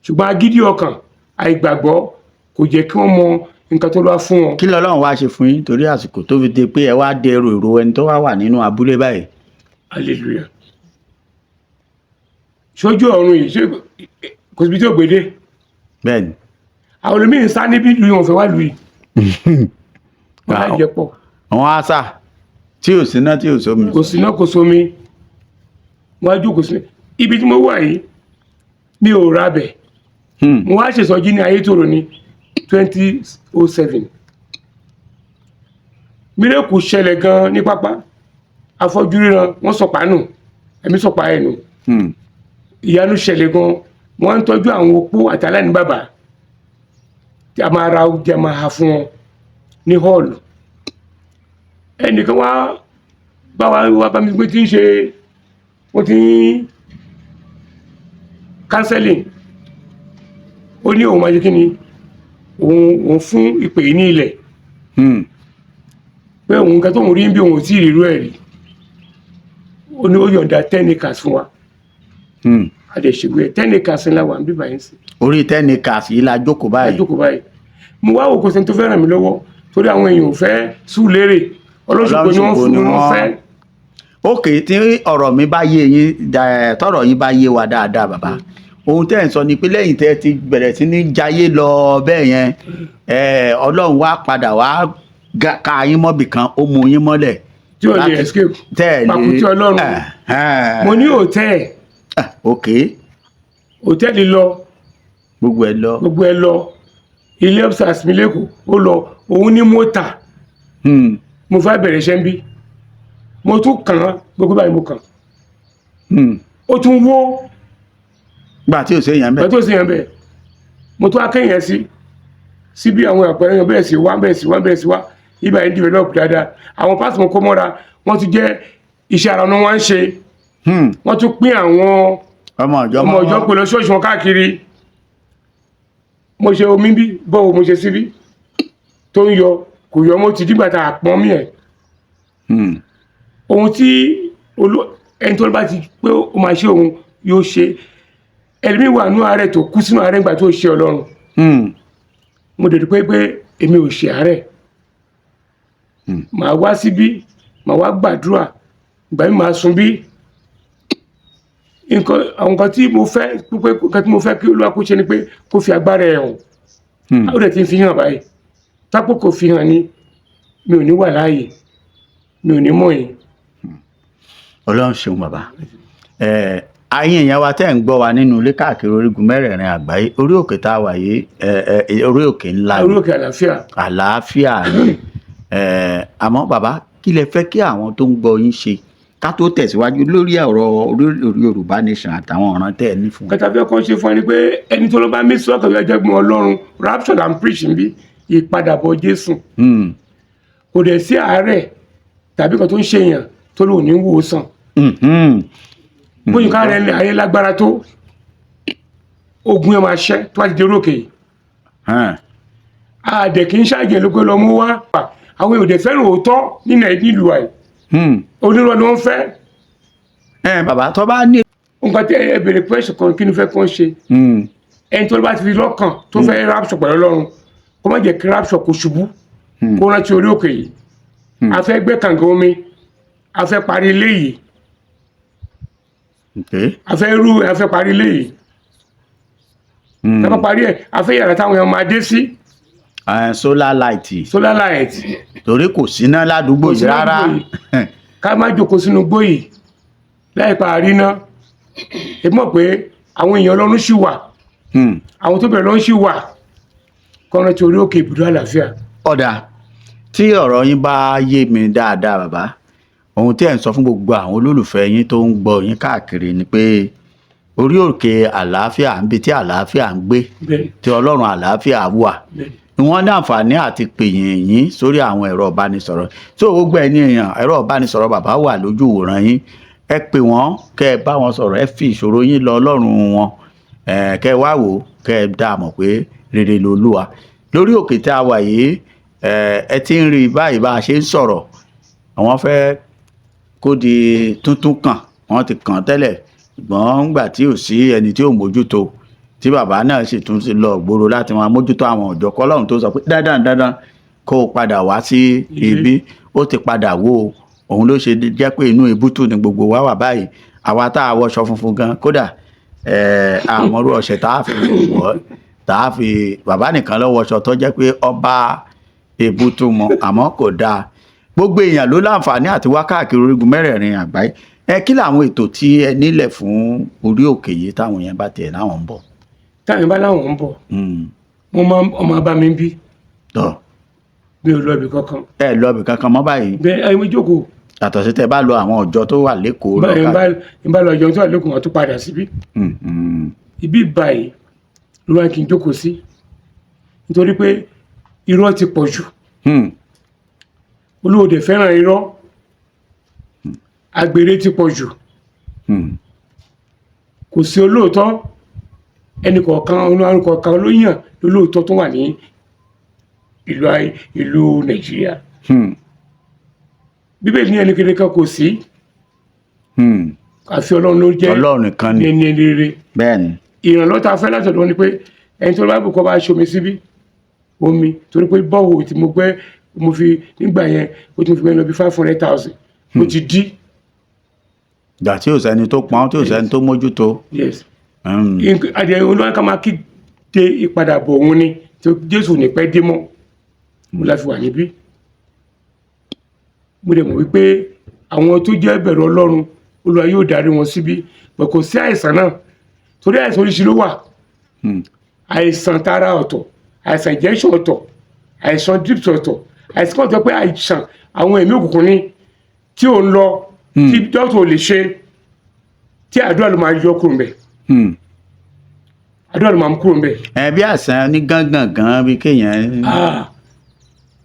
ṣùgbọ́n agídí ọkàn, àìgbàgbọ́ kò jẹ́ kí wọ́n mọ nǹkan tó lọ́wọ́ fún wọn. Kí lọ́lọ́run wá ṣe fún yín torí àsìkò tó fi di pé ẹ wá dẹrù èrò ẹni tó wá wà nínú abúlé báyìí? Hallelujah! Sójú ọ̀run yìí, ṣé kò síbi tí ò gbédé? Bẹ́ẹ̀ni. Àwọn olómìn sá níbí lu, wọn fẹ́ wá lu yìí, wọn á jẹ pọ̀. Àwọn àṣà tí ò síná, tí ò sómi. Kò síná, kò sómi. Wọn á jókòó sí ibi tí mo wà yìí. Mi ò ra bẹ̀. Mo wá ṣèsọjí ní Ayétòrò ní 2007. Miracle ṣẹlẹ̀ gan ní pápá. Afọ́jú ríran, wọ́n sọ̀pá nù, ẹ̀mí sọ̀pá ẹ̀ nù. Ìyanu ṣẹlẹ̀ gan. Wọ́n ń tọ́jú àwọn opó àti aláìní bàbá tí a máa ra oúnjẹ, máa ha fún wọn ní hall. Ẹnìkan wá bá wa, wá bá mi pé tí ń ṣe, wọ́n ti ń counseling. Ó ní òun máa ṣe kí ni, òun fún ìpè yìí ní ilẹ̀, pé òun nǹkan tóun rí bí òun ò tí ì rírú ẹ̀ rí. Ó ní ó yọ̀ǹda 10 acres fún wa. A lè ṣègbè ẹ̀. 10 acres ńlá wà ń bíbá yín sí. Orí 10 acres yìí la jókòó báyìí. Jókòó báyìí. Mo wá òkú sẹ́ni tó fẹ́ ràn mí lọ́wọ́, torí àwọn èèyàn ò fẹ́ sùn lérè. Ọlọ́ṣùgbò ni wọ́n Ọlọ́ṣùgbò fún ni ni wọ́n fẹ́. Ok, tí ọ̀rọ̀ mi bá yé yín, tọ́rọ̀ yín bá yé wa dáadáa, bàbá, ohun tẹ́ ẹ̀ ń sọ ni pé lẹ́yìn tẹ́ ẹ ti bẹ̀rẹ̀ sí ní jayé lọ bẹ́ẹ̀ yẹn, Ọlọ́run wá padà wá ka yín mọ́bì kan, ó mú yín mọ́lẹ̀. Tí ò lè escape. Tẹ́ ẹ lè Pàkúté Ọlọ́run. Mo ní hòtẹ́ẹ̀. Ok. Hòtẹ́ẹ̀lì lọ. Gbogbo ẹ lọ. Gbogbo ẹ lọ. Ilé upstairs mi lẹ́kọ̀ọ́, ó lọ. Òun ní mọ́tà. Mo fẹ́ bẹ̀rẹ̀ iṣẹ́ ń bí, mo tún kàn án gbogbo báyìí, mo kàn, ó tún wó. Gbà tí ò séèyàn Ìgbà bẹ́ẹ̀. tó séèyàn bẹ́ẹ̀, mo tún akẹ́yìn sí síbi àwọn àpẹẹrẹ yẹn, bẹ̀rẹ̀ sí wá, bẹ̀rẹ̀ sí wá, bẹ̀rẹ̀ sí wá. Ibà yẹn develop dáadáa. Àwọn pásítọ̀ mo kó mọ́ra, wọ́n tún jẹ́ iṣẹ́ ara wọn wá ń ṣe. Wọ́n tún pín àwọn Ọmọ ìjọ. ọmọ ìjọ pẹ̀lú ṣọ́ọ̀ṣì wọn káàkiri. Mo ṣe omi bí bọ́ọ̀, mo ṣe síbí tó ń yọ, kò yọ. Mo ti dìgbà tá a pọ́n mí ẹ̀. Ohun tí ẹni tó bá ti pé ó máa ṣe, òun yóò ṣe. Ẹlòmíì wà nú àárẹ̀ tó kú sínú àárẹ̀ nígbà tó ṣe Ọlọ́run. Mo dẹ̀ dúpẹ́ pé èmi ò ṣe àárẹ̀. Màá wá síbí, màá wá gbàdúrà, ìgbà mi màá sun bí nǹkan. Àwọn nǹkan tí mo fẹ́ pé, nǹkan tí mo fẹ́ kí Olúwa kó ṣe ni pé kó fi agbára ẹ̀ hàn. Ó dẹ̀ ti ń fi hàn báyìí. Tápò kò fi hàn ni, mi ò ní wà láàyè, mi ò ní mọ̀ yín. Ọlọ́run ṣeun, bàbá. Ẹ ayé èèyàn wa tẹ́ ń gbọ́ wa nínú ilé káàkiri orígun mẹ́rẹ̀ẹ̀rin àgbáyé, orí òkè tá a wà yìí, ẹ ẹ orí òkè ńlá ni. Orí òkè àlàáfíà. Àlàáfíà ni. Àmọ́ bàbá, kí lẹ fẹ́ kí àwọn tó ń gbọ́ yín ṣe ká tó tẹ̀síwájú lórí ọ̀rọ̀ orí Yorùbá nation àtàwọn ọ̀ràn tẹ́ ẹ ní fún wọn? Kẹta fẹ́ kọ́ ṣe fún ẹni pé ẹni tó ló bá mí sọ́kàn yóò jẹ́ gbọ́n Ọlọ́run. Rapture là ń preach níbí, ìpadàbọ̀ Jésù. Kò dẹ̀ sí àárẹ̀ tàbí kan tó ń ṣèyàn tó lò ní wòsàn. Bóyá ká rẹ̀ ayé lágbára tó, ogun ẹ̀ máa ṣẹ́ tó bá ti dé orókè yìí. Àdẹ̀ kì í ṣàjẹ́ ló pé lọ mú wá. Àwọn èèyàn ò dẹ̀ fẹ́ràn òótọ́ nínú nílùú àì. Onírọ́ ni wọ́n fẹ́. Ẹ bàbá, tó bá ní. Nǹkan tí ẹ bèrè question kan, kí ni fẹ́ kàn ṣe? Ẹni tó bá ti fi lọ́kàn tó fẹ́ rapture pẹ̀lú Ọlọ́run, kó má jẹ́ kí rapture kó ṣubú. Kó rántí orí òkè yìí. A fẹ́ gbẹ́ kànga omi, a fẹ́ parí ilé yìí. A fẹ́ rú, a fẹ́ parí ilé yìí. Tá a bá parí ẹ̀, a fẹ́ yàrá táwọn èèyàn máa dé sí. Solar light. Solar light. Torí kò síná ládùúgbò Kò yìí síná rárá. ládùúgbò. Ká má jókòó sínú igbó yìí láì pa àríná. Èmi mọ̀ pé àwọn èèyàn Ọlọ́run ṣì wà. Àwọn tó bẹ̀rẹ̀ lọ́run ṣì wà, kọ́ran tí orí òkè ibùdó àlàáfíà. Ọ̀dà, tí ọ̀rọ̀ yín bá yé mi dáadáa, bàbá, ohun tí ẹ̀ ń sọ fún gbogbo àwọn olólùfẹ́ yín tó ń gbọ́ yín káàkiri ni pé orí òkè àlàáfíà ń bi tí àlàáfíà ń gbé, tí Ọlọ́run àlàáfíà wà, ni wọ́n ní àǹfààní àti pè yín sórí àwọn ẹ̀rọ ìbánisọ̀rọ̀ tí ó gbogbo ẹni èèyàn. Ẹ̀rọ ìbánisọ̀rọ̀ bàbá wà lójú ìwòran yín. Ẹ pè wọ́n, kẹ́ ẹ bá wọn sọ̀rọ̀, ẹ fi ìṣòro yín lọ Ọlọ́run wọn, ẹ kẹ́ ẹ wá wò ó, kẹ́ ẹ dá a mọ̀ pé rere lolúwa. Lórí òkè tá a wà yìí, ẹ ti ń rí báyìí bá a ṣe ń sọ̀rọ̀, àwọn fẹ́ kó di tuntun kàn. Wọ́n ti kàn tẹ́lẹ̀, ṣùgbọ́n ńgbà tí ò sí ẹni tí ò mójútó, tí bàbá náà sì tún ti lọ gbòòrò láti máa mójútó àwọn ọ̀jọ̀ kọ́lọ́run tó sọ pé dandan dandan kó o padà wá sí ibi, ó ti padà wó o. Òun ló ṣe jẹ́ pé inú ibùtù ni gbogbo wa wà báyìí. Àwa tá a wọṣọ funfun gan, kódà àmọ́rú ọ̀sẹ̀ tá a fi wọ̀, tá a fi bàbá nìkan ló wọṣọ tó jẹ́ pé ọba èbútú mọ, àmọ́ kò dáa. Gbogbo èèyàn ló láǹfààní àti wá káàkiri orígun mẹ́rẹ̀ẹ̀rin àgbáyé. Ẹ kí làwọn ètò tí ẹ nílẹ̀ fún orí òkè yìí táwọn yẹn bá tiẹ̀ láwọn ń bọ̀? Táwọn bá láwọn ń bọ̀, wọ́n máa ọmọ bá mi ń bí. Mi ò lọ ibì kankan. Ẹ lọ ibì kankan mọ́ báyìí? Bẹ́ẹ̀, ẹ jókòó. Yàtọ̀ sí tẹ bá lọ àwọn ọjọ́ tó wà lẹ́kọ̀ọ́ lọ. Bá lọ ọjọ́ tó wà lẹ́kọ̀ọ́, wọn tún padà síbí. Ibi báyìí ló wá kí n jókòó sí, nítorí pé irọ́ ti pọ̀ jù. Olúwo dẹ̀ fẹ́ràn irọ́. Àgbèrè ti pọ̀ jù. Kò sí olóòótọ́. Ẹnì kọ̀ọ̀kan, olóòórùn kọ̀ọ̀kan ló yàn lólóòótọ́ tó wà ní ìlú Nàìjíríà. Bíbélì ní ẹnì kékeré kan kò sí, àfi Ọlọ́run ló jẹ́ Ọlọ́run nìkan ni. Ẹni rere. Bẹ́ẹ̀ ni. Ìrànlọ́wọ́ tá a fẹ́ látọ̀dọ̀ ni pé ẹni tó bá bù kọ́ bá ṣomi síbí omi, torí pé borehole tí mo gbẹ́, mo fi nígbà yẹn, ó ti fi gbẹ́ lọ bí 500,000, ó ti dí. Ìgbà tí ò sẹ́ni tó pọ́n, tí ò sẹ́ni tó mójútó. Yes. Adìẹ Olúwa ká máa kí dé ìpadàbọ̀ òun ni tí Jésù ní pẹ́ dé mọ́, mo la fi wà níbí. Mo dẹ̀ mọ̀ wípé àwọn tó jẹ́ bẹ̀rù Ọlọ́run, Olúwa yóò darí wọn síbí bọ̀. Kò sí àìsàn náà, torí àìsàn oríṣi ló wà. Àìsàn tara ọ̀tọ̀, àìsàn injection ọ̀tọ̀, àìsàn drips ọ̀tọ̀, àìsàn kan tó pé àìsàn àwọn ẹ̀mí òkùnkùn ni tí ò ń lọ, tí dókítà ò lè ṣe, tí àdúrà ló máa yọ kúrò mbẹ̀. Àdúrà ló máa ń kúrò ńbẹ̀. Ẹ bí àìsàn ní gángan gan bí kéèyàn. Ah,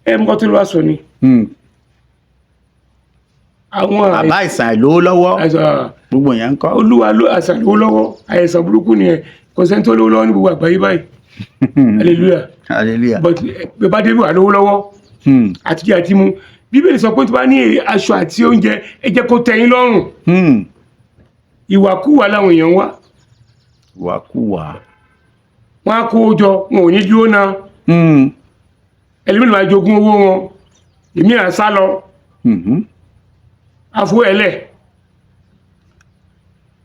ẹ mọ́ tó ló wá sọ ni. Àwọn Àbá àìsàn àìlówó lọ́wọ́ àìsàn gbogbo yẹn ń kọ́. Olúwa ló àìsàn lówó lọ́wọ́. Àìsàn burúkú nìyẹn. Kò sẹ́ni tó lówó lọ́wọ́ ní gbogbo àgbáyé báyìí, hallelujah. Hallelujah. But bẹ́ẹ̀ bá débi wà lówó lọ́wọ́ àti jẹ àti mu. Bíbélì sọ pé tó bá ní aṣọ àti oúnjẹ, ẹ jẹ́ kó tẹ́ yín lọ́rùn. Ìwàkúwà làwọn èèyàn ń wá. Wàkúwà. Wọn á kó jọ, wọn ò ní dúró náà. Ẹlòmíràn máa jogún owó wọn, èmi à sá lọ. Afọ ẹlẹ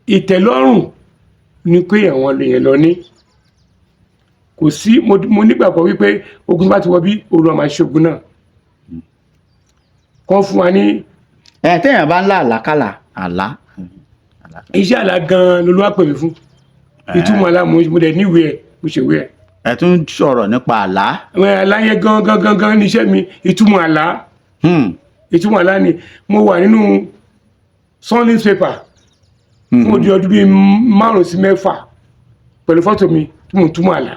ìtẹ́lọ́rùn ni pé àwọn èèyàn lọ ní kò sí. Mo nígbàgbọ́ wípé ogun bá ti wọ bí, Olúwa máa ṣe ogun náà kọ́ fún wa ní. Ẹ téèyàn bá ń lá àlákàlà àlá. Iṣẹ́ àlá gan-an lolúwa pè mí fún. Ìtumọ̀ àlá, mo dẹ̀ níwèé ẹ̀, mo ṣèwé ẹ̀. Ẹ tún sọ̀rọ̀ nípa àlá. Àwọn àlá yẹn gan gan gan gan níṣẹ́ mi, ìtumọ̀ àlá. Ìtumọ̀ àlá ni mo wà nínú Sun newspaper fún odi ọdún bíi 5 sí 6 pẹ̀lú fọ́tò mi tí mò ń túmọ̀ àlá.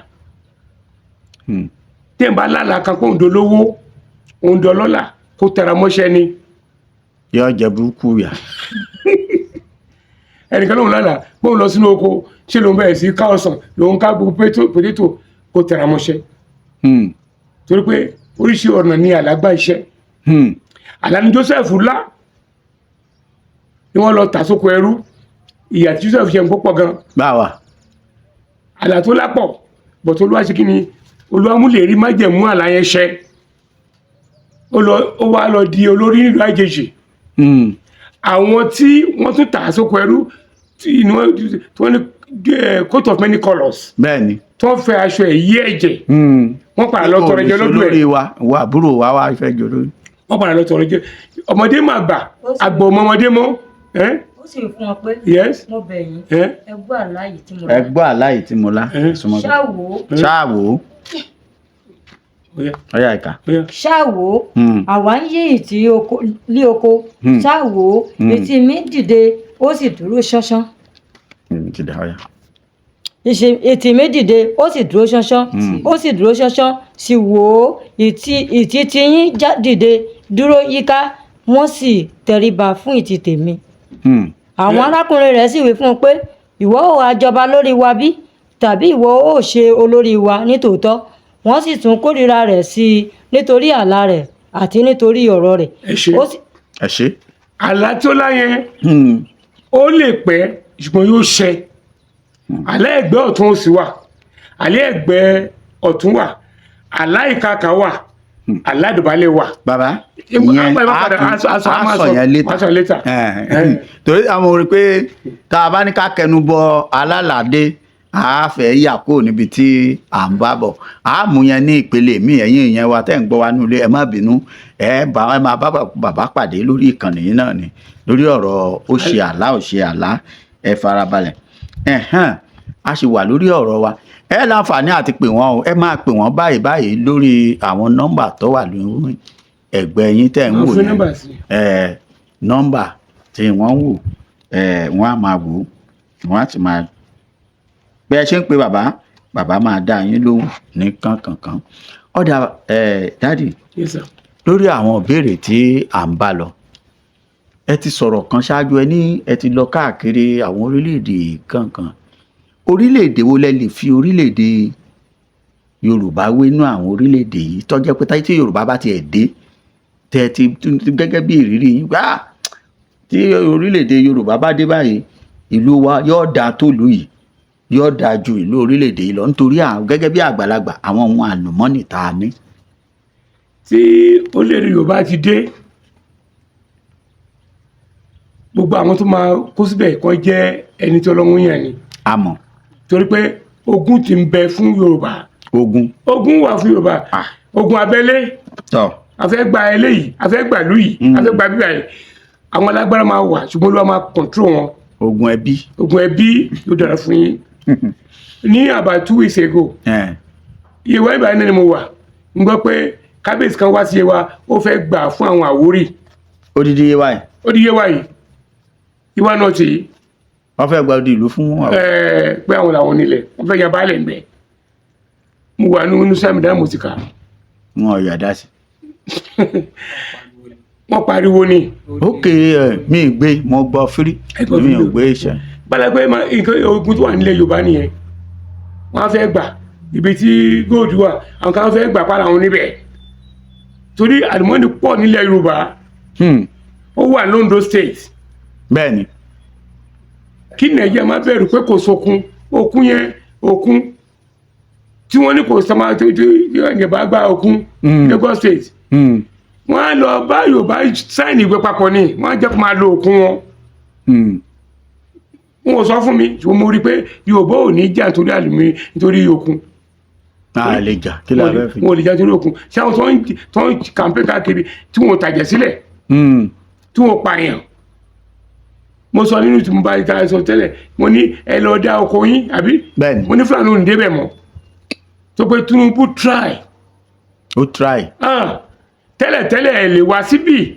Tí n bá lálàá kan pé òun dolówó, òun dọlọ́lá, kó tẹra mọ́ṣẹ́ ni. Yóò jẹ burúkú yà. Ẹnìkan lòun lálàá pé òun lọ sínú oko, ṣé lòun bẹ̀rẹ̀ sí ká ọsàn, lòun ká gbogbo potato, kó tẹra mọ́ṣẹ́. Torí pé oríṣi ọ̀nà ni àlá gbà iṣẹ́. Àlá ni Joseph lá ni wọ́n lọ tà sóko ẹrú. Ìyà tí Joseph jẹ ń pọ̀ gan. Báwa. Àlá tó lápọ̀ bọ̀tọ̀, Olúwa ṣe kí ni? Olúwa mú lè rí májẹ̀mú àlá yẹn ṣẹ. Ó lọ, ó wá lọ di olórí nílùú àjèjì. Àwọn tí wọ́n tún tà á sóko ẹrú tí wọ́n ní coat of many colours, tí wọ́n fẹ́ aṣọ ẹ̀ yí ẹ̀jẹ̀, wọ́n padà lọ tọrọ jẹ lọ́dọ̀ ẹ̀. Olórí wa, ìwọ àbúrò wa wá fẹ́ jọ lórí. Wọ́n padà lọ tọrọ jẹ. Ọmọdé máa gbà, àgbà ọmọ ọmọdé mọ́ ẹ́. Ó sì fún wọn pé, "Mo bẹ̀ yín, ẹ gbọ́ àlá yìí tí mo Ẹ lá." gbọ́ àlá yìí tí mo lá. Súnmọ́ bí. Ṣáà wò ó. Ṣáà wò ó. Ó yá, Ọyá ìka. ó yá. Ṣáà wò ó, àwa ń yí ìtì oko lé oko. Ṣáà wò ó, ìtì mi dìde, ó sì dúró ṣánṣán. Ti dà, ọyá. Ìtì mi dìde, ó sì dúró ṣánṣán, ó sì dúró ṣánṣán. Sì wò ó, ìtì tiyín dìde dúró yíká, wọ́n sì tẹríba fún ìtì tèmi. Àwọn arákùnrin rẹ̀ sì wí fún un pé, "Ìwọ ó ha jọba lórí wa bí? Tàbí ìwọ ó ṣe olórí wa nítòótọ́?" Wọ́n sì tún kórìíra rẹ̀ sí i nítorí àlá rẹ̀ àti nítorí ọ̀rọ̀ rẹ̀. Ẹ ṣé. Ó sì Ẹ ṣé. Àlá tó lá yẹn, ó lè pẹ́ ṣùgbọ́n yóò ṣẹ. Àlá ẹ̀gbẹ́ ọ̀tún òsì wà, àlá ẹ̀gbẹ́ ọ̀tún wà, àlá ìkakà wà, àlá ìdọ̀bálẹ̀ wà. Bàbá, Ìyẹn ìyẹn á sọ yẹn later. A sọ later. Torí àwọn orin pé tá a bá ní ká kẹnu bọ alálàdé, a fẹ́ yà kúrò níbi tí à ń bá bọ̀. A mú yẹn ní ìpele míì. Ẹ̀yin ìyẹn wa tẹ́ ń gbọ́ wa nílé, ẹ má bínú. Ẹ bá ẹ máa bá bàbá pàdé lórí ìkànnì yìí náà ni lórí ọ̀rọ̀ ó ṣe àlá, ó ṣe àlá. Ẹ farabalẹ̀. Ẹ̀hẹ́n, a sì wà lórí ọ̀rọ̀ wa. Ẹ láǹfààní àti pè wọ́n o. Ẹ máa pè wọ́n báyìí báyìí lórí àwọn nọ́mbà tó wà lórí ẹ̀gbẹ́ yín tẹ́ ń Máa wò fún yẹn. nọ́mbà sí. Ẹ nọ́mbà tí wọ́n ń wò, ẹ wọ́n á máa wò ó, wọ́n á sì máa bí ẹ ṣe ń pe bàbá, bàbá máa dá yín lóhùn ní kánkànkán. Ọ̀dà ẹ daddy, Yes, sir. lórí àwọn ìbéèrè tí à ń bá lọ, ẹ ti sọ̀rọ̀ kan ṣáájú. Ẹ ní ẹ ti lọ káàkiri àwọn orílẹ̀-èdè kankan. Orílẹ̀-èdè wo lẹ lè fi orílẹ̀-èdè Yorùbá wé nú àwọn orílẹ̀-èdè yìí, tó jẹ́ pé táyé tí Yorùbá bá tiẹ̀ dé, tẹ́ ti gẹ́gẹ́ bí ìrírí yín gbá, tí orílẹ̀-èdè Yorùbá bá dé báyìí, ìlú wa yóò dáa tó ìlú yìí, yóò dáa ju ìlú orílẹ̀-èdè yìí lọ, nítorí gẹ́gẹ́ bí àgbàlagbà, àwọn ohun àlùmọ́nì tá a ní? Tí orílẹ̀-èdè Yorùbá ti dé, gbogbo àwọn tó máa kó síbẹ̀ kan jẹ́ ẹni tí Ọlọ́run yàn ni. Àmọ́ Torí pé ogun ti ń bẹ fún Yorùbá. Ogun. Ogun wà fún Yorùbá. Ogun abẹ́lé. A fẹ́ gba eléyìí, a fẹ́ gbà lú yìí, a fẹ́ gba bíbá yìí. Àwọn alágbára máa wà, ṣùgbọ́n Olúwa máa control wọn. Ogun ẹbí. Ogun ẹbí yóò dára fún yín. Ní about 2 weeks ago, Yewa ìbàdàn náà ni mo wà, ń gbọ́ pé kábíyèsí kan wá sí Yewa, ó fẹ́ gbà fún àwọn Àwórì. Odidi Yewa yìí? Ó di Yewa yìí, Yewa náà ti yìí. Wọ́n fẹ́ gba odi ìlú fún àwọn. Pé àwọn làwọn nílẹ̀, wọ́n fẹ́ ya baálẹ̀ ńbẹ̀. Mo wà ní inú sàmì dáhùn, mo ti kà á. Wọn ò yà dá sí. Wọ́n pariwo ni. Ok, ẹ mi ì gbé, mo gbọ́ fírí. Ẹ gbọ́ Mi ò fírí o. gbé iṣẹ́. Balẹ̀pẹ́ nǹkan ogun tó wà nílẹ̀ Yorùbá nìyẹn. Wọ́n á fẹ́ gbà ibi tí góòdù wà, àwọn kan fẹ́ gbà para àwọn níbẹ̀, torí àlùmọ́ọ́nì pọ̀ nílẹ̀ Yorùbá. Ó wà l'Ondo State. Bẹ́ẹ̀ ni. Kí Nàìjíríà má bẹ̀rù pé kò sókun. Òkun yẹn, òkun tí wọ́n ní kò sọmọ tó tó Yorùbá gba òkun Lagos State, wọ́n á lọ bá Yorùbá sign ìwé papọ̀ ni, wọ́n á jẹ́ kó máa lo òkun wọn. Wọn ò sọ fún mi, ṣùgbọ́n mo rí i pé Yorùbá ò ní jà nítorí àlùmí, nítorí òkun. A lè jà, kí la fẹ́ fi. Wọn ò lè jà nítorí òkun. Ṣé àwọn tó ń campaign káàkiri tí wọn ò tàjẹ̀ sílẹ̀, tí wọn ò pààyàn? Mo sọ nínú tí mo bá ta sọ tẹ́lẹ̀, mo ní ẹ lọ dá oko yín àbí. Bẹ́ẹ̀ni. Mo ní Fúlàní ò ní débẹ̀ mọ́, tó pé Tinubu try. Ó try. Ah, tẹ́lẹ̀tẹ́lẹ̀ ẹ lè wá síbì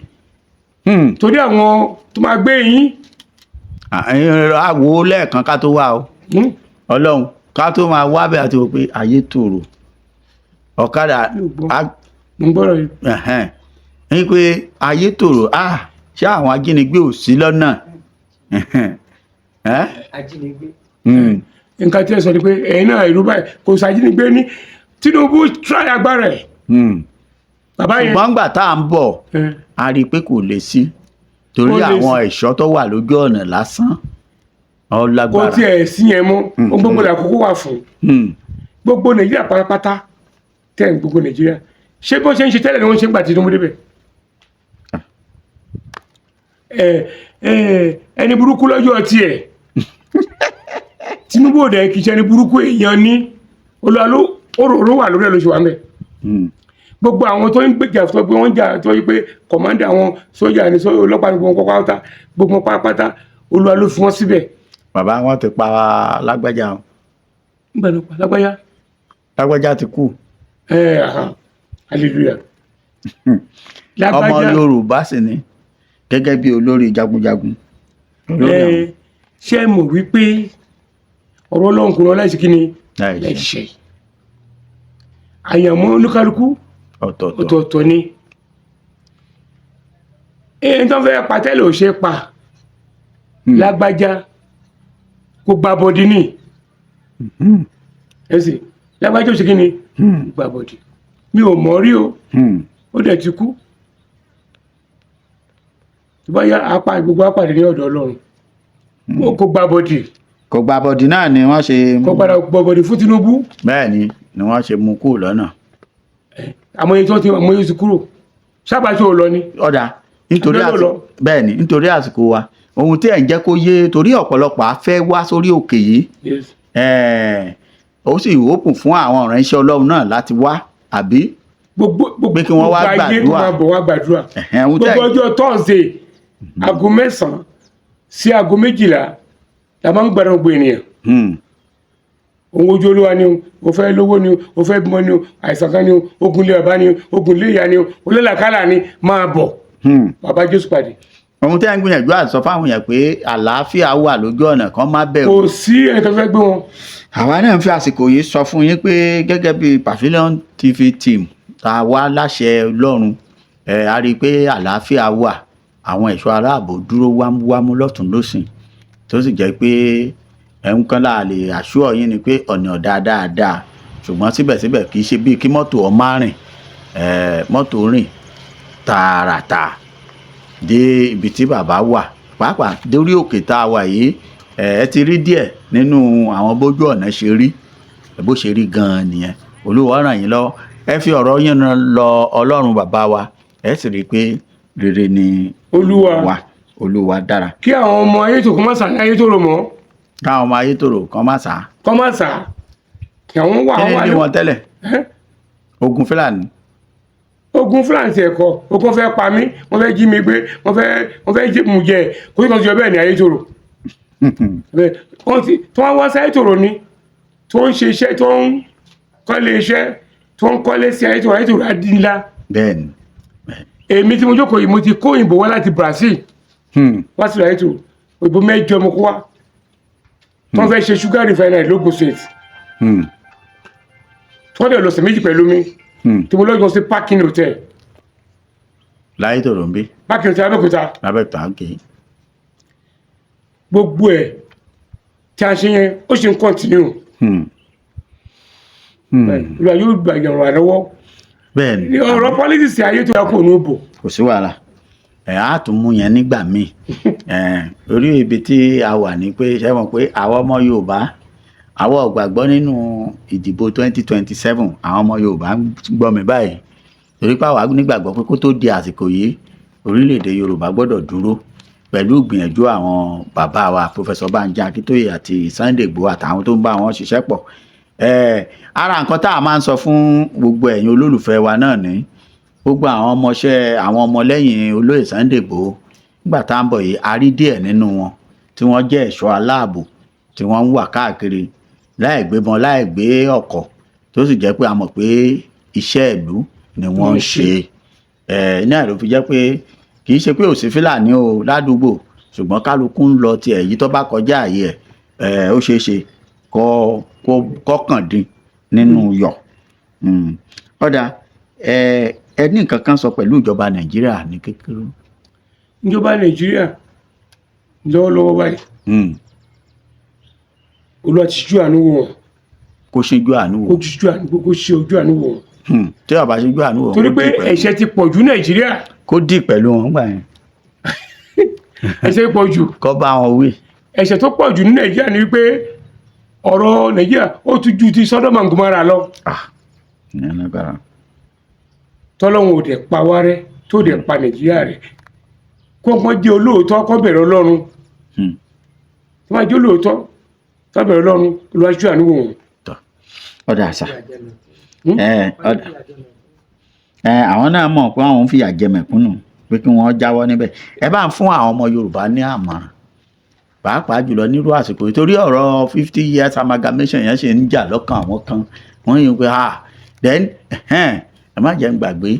torí àwọn tó máa gbé yín. Àwo lẹ́ẹ̀kan ká tó wá o. Ọlọ́run, ká tó máa wá bẹ́ẹ̀ àti wò pé ayé tòrò ọ̀kadà. Mi ò gbọ́. Mo ń gbọ́dọ̀ yìí. Ẹ̀hẹ́n. Ní pé ayé tòrò, ah, ṣé àwọn ajínigbé ò sí lọ́nà? Ẹ̀hẹ́n. Ẹ́? Ajínigbé. Nǹkan tí ẹ sọ ni pé ẹ̀yin náà ìlú báyìí kò sàjínigbé ní. Tinubu try agbára ẹ̀, bàbá yẹn. Ṣùgbọ́n gbà tá à ń bọ̀, a rí i pé kò lè sí torí Ó lè àwọn sí. ẹ̀ṣọ́ tó wà lójú ọ̀nà lásán ó Kò lágbára. tiẹ̀ sí yẹn mọ́. Ó gbogbo làkókò wà fún gbogbo Nàìjíríà pátápátá tẹ̀ ń gbogbo Nàìjíríà. Ṣé bó ṣe ń ṣe tẹ́lẹ̀ ni wọ́n ṣe ń gbà Tinubu débẹ̀? Ẹ ẹ, ẹni burúkú lọ́jọ́ tiẹ̀, Tinubu ò dẹ̀ kì í ṣe ẹni burúkú, èèyàn ní olúwa ló òróró wà lórí ẹ̀ lóṣù wa mẹ́. Gbogbo àwọn tó ń gbèjà tó pé wọ́n jà, tó yí pé commander àwọn sójà ní ọlọ́pàá ní gbogbo wọn pátápátá, gbogbo wọn pátápátá, Olúwa ló fi wọ́n síbẹ̀. Bàbá, wọn ti pa lágbájá o. Nígbà náà pa lágbájá. Lágbájá ti kú. Ẹ ahan, hallelujah. Ọmọ Lágbájá. Yorùbá sì ni, gẹ́gẹ́ bí olórí jagunjagun. Olórí àwọn- Ẹ ṣé ẹ mọ̀ wípé ọ̀rọ̀ Ọlọ́run kò rán láìsí kí ni? Láìṣe. Láìṣe àyànmọ́ olúkálukú ọ̀tọ̀ọ̀tọ̀. Ọ̀tọ̀ọ̀tọ̀ ni. Èyí tó fẹ́ pa tẹ́lẹ̀ ò ṣe pa. Lágbájá kò gba bọ́dí ní ẹ̀sìn. Lágbájá ò ṣe kí ni? Kò gba bọ́dí. Mi ò mọ̀ rí o. Ó dẹ̀ ti kú. Tó bá yá apá gbogbo apàdé ní ọ̀dọ̀ Ọlọ́run. Kò gba bọ́dí. Kò gba bọ́dì náà ni wọ́n ṣe. Kò padà gba bọ́dí fún Tinubu. Bẹ́ẹ̀ ni wọ́n ṣe mú kúrò lọ́nà. Àmọ́ iye tó ti àmọ́ iye ti kúrò sábà tí ò lọ ni. Ọ̀dà, nítorí Abiola lọ. Bẹ́ẹ̀ ni, nítorí àsìkò wa, ohun tí ẹ̀ ń jẹ́ kó yé, torí ọ̀pọ̀lọpọ̀ á fẹ́ wá sórí òkè yìí, ó sì open fún àwọn ìránṣẹ́ Ọlọ́run náà láti wá, àbí? Gbogbo gbogbo Pé kí wọ́n wá gbogbo ayé tó gbàdúrà. máa bọ̀ wá gbàdúrà. Ẹ̀hẹ́n, ohun tẹ́ Gbogbo ọjọ́ Thursday, aago 9 sí aago 12 la máa ń gbàdúrà gbogbo ènìyàn. Òun ojú Olúwa ni o, o fẹ́ lówó ni o, o fẹ́ bímọ ni o, àìsàn kan ni o, ogun ilé bàbá ni o, ogun ilé ìyá ni o, olólàkálà ni, máa bọ̀, bàbá Jésù pàdé. Ohun tí ẹ̀ ń gbìyànjú àti sọ fáwọn èèyàn pé àlàáfíà wà lójú ọ̀nà kan, má bẹ̀rù. Kò sí ẹni tó fẹ́ gbé wọn. Àwa náà ń fi àsìkò yìí sọ fún yín pé gẹ́gẹ́ bí Pavilion TV team tá a wá láṣẹ Ọlọ́run ẹ̀, a rí i pé àlàáfíà wà, àwọn ẹ̀ṣọ́ aláàbò dúró wámúwámú lọ́tún lọ́sìn, tó sì jẹ́ pé ẹ̀ ń kán láà lè àṣùọ̀ yín ni pé ọ̀nà ọ̀dà dáadáa, ṣùgbọ́n síbẹ̀síbẹ̀ kì í ṣe bíi kí mọ́tò ọ má rìn, mọ́tò rìn tààràtà dé ibi tí bàbá wà, pàápàá dórí òkè tá a wà yìí. Ẹ ti rí díẹ̀ nínú àwọn bójú ọ̀nà ṣe rí, bó ṣe rí gan-an nìyẹn. Olúwa ràn yín lọ́wọ́. Ẹ fi ọ̀rọ̀ yín lọ Ọlọ́run bàbá wa, ẹ sì rí i pé rere ni Olúwa. Wa Olúwa dára. Kí àwọn ọmọ ayétò kó má sà ní Ayétòrò mọ́. Káwọn ọmọ Ayétòrò kan má sá. Kó má sà kí àwọn wà Kí ni wà ní wọn tẹ́lẹ̀? Ẹ́? Ogun Fúlàní. Ogun Fúlàní ẹ̀kọ́, ogun fẹ́ pa mí, wọ́n fẹ́ jí mi gbé, wọ́n fẹ́ jí mu jẹ, kó sì kàn sí ọbẹ̀ ní Ayétòrò. Bẹ́ẹ̀, wọ́n ti tí wọ́n wá sí Ayétòrò ni tí wọ́n ń ṣe iṣẹ́, tí wọ́n ń kọ́lé iṣẹ́, tí wọ́n ń kọ́lé sí Ayétòrò, Ayétòrò á di ńlá. Bẹ́ẹ̀ ni. Èmi tí mo jókòó yìí, mo ti kó òyìnbó wá láti Brazil wá sí Ayétòrò. Òyìnbó 8 mo kó wá. Tó ń fẹ́ ṣe sugar refinery l'Ógùn State, tí wọ́n dẹ̀ lọ́sẹ̀ 2 pẹ̀lú mi, tí mo lọ́jọ́ sí Parking Hotel. Láyé tòrò ń bí? Parking Hotel, Abẹ́òkúta. Lábẹ́òkúta, ok. Gbogbo ẹ̀ tí a ṣe yẹn, ó ṣe ń continue. Olúwa yóò gbà yàn wá lọ́wọ́. Bẹ́ẹ̀ ni. Ní ọ̀rọ̀ politics, ayé tó yẹ kó ní òbò. Kò sí wàhálà, ẹ á tún mú yẹn nígbà míì. Ẹ orí ibi tí a wà ní pé, ṣé mọ̀ pé àwọn ọmọ Yorùbá, àwọn ò gbàgbọ́ nínú ìdìbò 2027. Àwọn ọmọ Yorùbá ń gbọ́ mi báyìí, torí pé àwa nígbàgbọ́ pé kó tó di àsìkò yìí, orílẹ̀-èdè Yorùbá gbọ́dọ̀ dúró pẹ̀lú ìgbìyànjú àwọn bàbá wa, Professor Banji Akíntóyè àti Sunday Igboho àtàwọn tó ń bá wọn ṣiṣẹ́ pọ̀. Ara nǹkan tá a máa ń sọ fún gbogbo ẹ̀yin olólùfẹ́ wa náà ní gbogbo àwọn ọmọọṣẹ́, àwọn ọmọlẹ́yìn olóyè Sunday Igboho, nígbà tá à ń bọ̀ yìí, a rí díẹ̀ nínú wọn tí wọ́n jẹ́ ẹ̀ṣọ́ aláàbò tí wọ́n ń wà káàkiri láì gbébọn, láì gbé ọkọ̀, tó sì jẹ́ pé a mọ̀ pé iṣẹ́ ìlú ni wọ́n ń ṣe. Ẹ̀ náà ló fi jẹ́ pé kì í ṣe pé ò sí Fúlàní o ládùúgbò, ṣùgbọ́n kálukú ń lọ tiẹ̀. Èyí tó bá kọjá àyè ẹ̀, ó ṣeé ṣe kọ́ kọ́kàndín nínú yọ̀. Ó dáa, ẹ ní nǹkan kan sọ pẹ̀lú ìjọba Nàìjíríà ní kékeré. Ìjọba Nàìjíríà lọ́wọ́lọ́wọ́ báyìí, Olúwa ti ṣíjú àánú wò wọ́n. Kó ṣíjú àánú wò. Kó ṣíjú àánú, kó ṣe ojú àánú wò wọ́n. Tí ó bá ṣíjú àánú wò, torí kó pé dì pẹ̀lú- ẹ̀ṣẹ̀ ti pọ̀ jù Nàìjíríà. Kó dì pẹ̀lú wọn gbà yẹn. Ẹ̀ṣẹ̀ pọ̀ jù. Kó bá wọn wí. Ẹ̀ṣẹ̀ tó pọ̀ jù ní Nàìjíríà ni wípé ọ̀rọ̀ Nàìjíríà, ó tún ju ti Sọ́dọ̀mù and Gòmórà lọ. Ah, ìyẹn lágbára. Tọ́lọ́run ò dẹ̀ pa wá rẹ́, tó dẹ̀ pa Nàìjíríà rẹ́, kó wọ́n jẹ́ olóòótọ́, kó bẹ̀rẹ̀ Ọlọ́run. Tó bá jẹ́ olóòótọ́, tó bẹ̀rẹ̀ Ọlọ́run, Olúwa ṣíjú àánú wò wọ́n. Tọ́, ó dáa sà. Ẹ ó dáa. Ẹ àwọn náà mọ̀ pé àwọn ń fìyà jẹ mẹ̀kúnnù, pé kí wọ́n jáwọ́ níbẹ̀. Ẹ bá ń fún àwọn ọmọ Yorùbá ní àmọ̀ràn, pàápàá jùlọ nírú àsìkò yìí, torí ọ̀rọ̀ 50 years amalgamation yẹn ṣe ń jà lọ́kàn àwọn kan. Wọ́n yìí pé, ah, then ẹ má jẹ́ ń gbàgbé.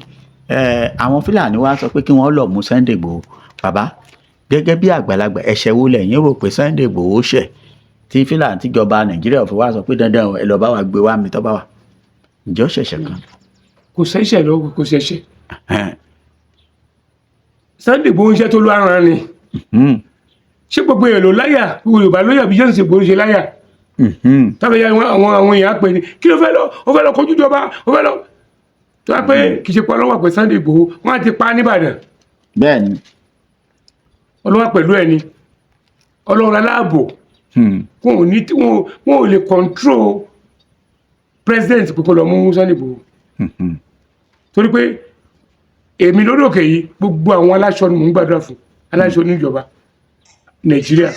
Ẹ àwọn Fúlàní wá sọ pé kí wọ́n lọ mú Sunday Igboho. Bàbá, gẹ́gẹ́ bí àgbàlagbà, ẹ̀ṣẹ̀ wo lẹ̀yin rò pé Sunday Igboho ṣẹ̀ tí Fúlàní, tíjọba Nàìjíríà fi wá sọ pé dandan ẹ lọ bá wa gbé wá mi tó bá wà? Ǹjẹ́ ó ṣẹ̀ṣẹ̀ kan? Kò ṣẹ̀ṣẹ̀ lọ, kò ṣẹ̀ṣẹ̀. Sunday Igboho ń ṣe tó ló ara ni. Ṣé gbogbo èèyàn ló láyà? Gbogbo Yorùbá lóyà bí Jésù Igboho ṣe láyà? Tábìlì àwọn èèyàn á pè ní kí ló fẹ́ lọ, ó fẹ́ lọ kojú ìjọba, ó fẹ́ lọ tó wá pé kì í ṣe pé ọlọ́wà pé Sunday Igboho, wọ́n á ti pa á nìbàdàn. Bẹ́ẹ̀ ni. Ọlọ́wà pẹ̀lú ẹni, Ọlọ́run aláàbò. Wọn ò ní, wọn ò lè control president pé kó lọ mú Sunday Igboho, torí pé èmi lórí òkè yìí, gbogbo àwọn aláṣọ ni mò ń gbàdúrà fún, aláṣọ níjọba Nàìjíríà.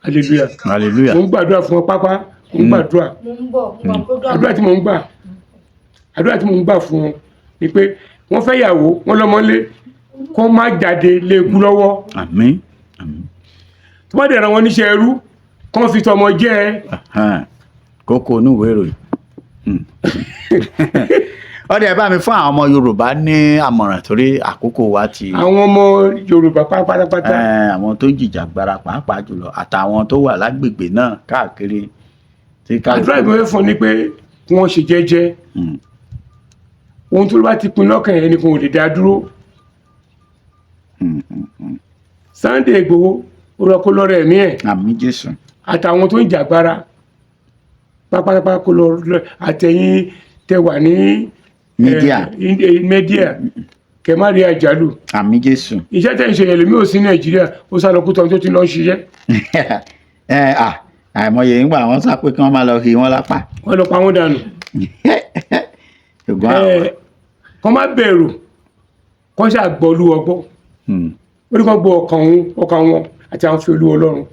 Hallelujah. Hallelujah. Mò ń gbàdúrà fún wọn pápá, mò ń gbàdúrà. Mo ń bọ̀, mo ń program. Àdúrà tí mò ń gbà fún wọn ni pé wọ́n fẹ́ yàwó, wọ́n lọ́mọlé, kó má jáde lé ikú lọ́wọ́. Àmín, àmín. Tó bá dẹ̀ ràn wọ́n níṣẹ́ ẹrú, kó fi tọmọ jẹ́ ẹ. Ẹhẹ́n. Kókó inú ìwé ìròyìn. Ó dẹ̀ bá mi fún àwọn ọmọ Yorùbá ní àmọ̀ràn, torí àkókò wa ti. Àwọn ọmọ Yorùbá pátápátá. Àwọn tó ń jìjàgbara pàápàá jùlọ, àtàwọn tó wà lágbègbè náà káàkiri tí kálukú- Àdúrà ìgbọ́n fún ni pé kí wọ́n ṣe jẹ́jẹ́. Ohun tó bá ti pin lọ́kàn, ẹnì kan ò lè dá dúró. Sunday Igboho, ó lọ kó lọ́rọ̀ ẹ̀mí ẹ̀. Àmín Jésù. Àtàwọn tó ń jàgbára pápápá, kó lọ àtẹ̀yìn tẹ wà ní Media. Media, kẹ má rí àjálù. Àmín Jésù. Iṣẹ́ tẹ̀ ń ṣe yẹn, lèmi ò sí Nàìjíríà, ó sá lọ kú tán tó ti lọ ń ṣiṣẹ́. Ẹ à àìmọye ńgbà wọn sá pé kí wọn máa lọ hi wọn lápá. Wọ́n lọ pa wọ́n dànù. Ṣùgbọ́n àwọn Kọ́ má bẹ̀rù, kọ́ ṣáà gbọ́ olú ọgbọ́. Ó ní kọ́ gbọ́ ọkàn òun, ọkàn wọn àti àwọn fi olú Ọlọ́run.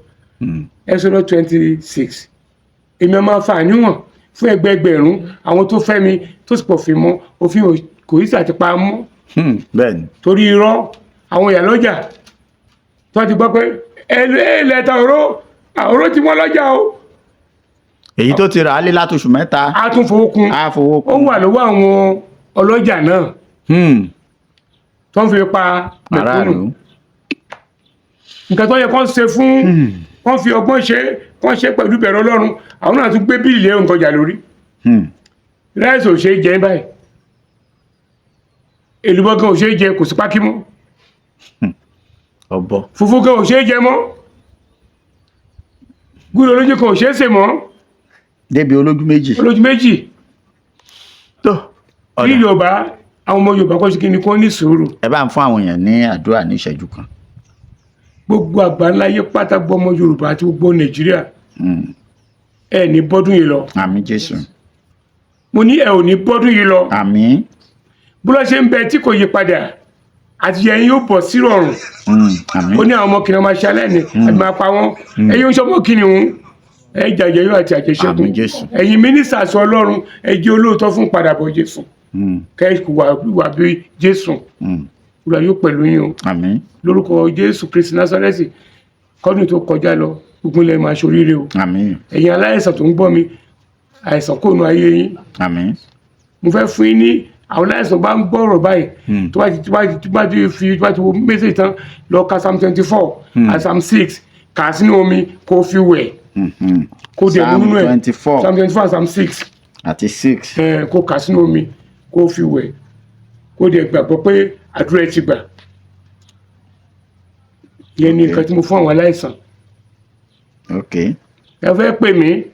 Exodus 26, èmi máa fa àníwọ̀n fún ẹgbẹẹgbẹ̀rún àwọn tó fẹ́ mi, tó sì pọ̀ fi mọ́ òfin kò í sàti pa mọ́. Bẹ́ẹ̀ ni. Torí irọ́ àwọn ìyá lọ́jà tó ti gbọ́ pé ẹ lẹ́ta òró òró tí wọ́n lọ́jà o. Èyí tó ti rà á lé látòṣù 3. A tún fowó kún. Á fowó Ó kún. wà lọ́wọ́ àwọn ọlọ́jà náà tó ń fi pa mẹ̀kúnnù. Aráàlú. Nǹkan tó yẹ kó ṣe fún Wọ́n fi ọgbọ́n ṣe, wọ́n ṣe pẹ̀lú bẹ̀rù Ọlọ́run. Àwọn náà tún gbé bill lé nǹkan jà lórí. Rice ò ṣe é jẹ báyìí, èlùbọ́ gan ò ṣe é jẹ, kò sí pákí mọ́. Ọbọ. Fùfú gan ò ṣe é jẹ mọ́, gúrò olójú kan ò ṣe é sè mọ́. Débi olójú méjì. Olójú méjì. Tó ní ọ̀dà. Yorùbá, àwọn ọmọ Yorùbá kọ́ sí kí ni kò ní sùúrù. Ẹ bá ń fún àwọn èèyàn ní àdúrà ní ìṣẹ́jú kan. Gbogbo àgbáńlá ayé pátá, gbọ́ ọmọ Yorùbá àti gbogbo Nàìjíríà, ẹ ní bọ́dún yìí lọ. Àmín, Jésù. Mo ní ẹ ò ní bọ́dún yìí lọ. Àmín. Bó ṣe ń bẹ tí kò yí padà, àti ẹ̀yin yóò bọ̀ sí rọrùn. Àmín. Ó ní àwọn ọmọ kìnìún máa ṣe aláìní àti máa pa wọ́n. Ẹ̀yin oṣù ọmọ kìnìún, ẹ jàjẹ́ yóò àti àjẹṣẹ́gun. Àmín, Jésù. Ẹ̀yin mínísítà sọ Ọlọ́run, ẹ jẹ́ olóòótọ́ fún padàbọ̀ Jésù, kẹ́ ẹ wà bí Jésù. Olúwa yóò pẹ̀lú yín o. Àmín. Lórúkọ Jésù Kristi Násárẹ́tì, kọ́dún tó kọjá lọ, gbogbo ilẹ̀ máa ṣoríire o. Àmín. Ẹ̀yin aláìsàn tó ń gbọ́ mi, àìsàn kò nu ayé yín. Àmín. Mo fẹ́ fún yín ní àwọn aláìsàn bá ń gbọ́ ọ̀rọ̀ báyìí, tó bá ti wo message tán, lọ ka Psalm 24 and Psalm 6, kà á sínú omi kó fi wẹ̀, kó dẹ̀ mú Psalm nínú ẹ̀. 24. Psalm 24 and Psalm 6. Àti 6. Ẹ̀, kó kà á sínú omi kó fi wẹ̀, kó dẹ̀ gbàgbọ́ pé àdúrà ẹ ti gbà. Ìyẹn ni nǹkan tí mo fún àwọn aláìsàn. Ẹ fẹ́ pè mí.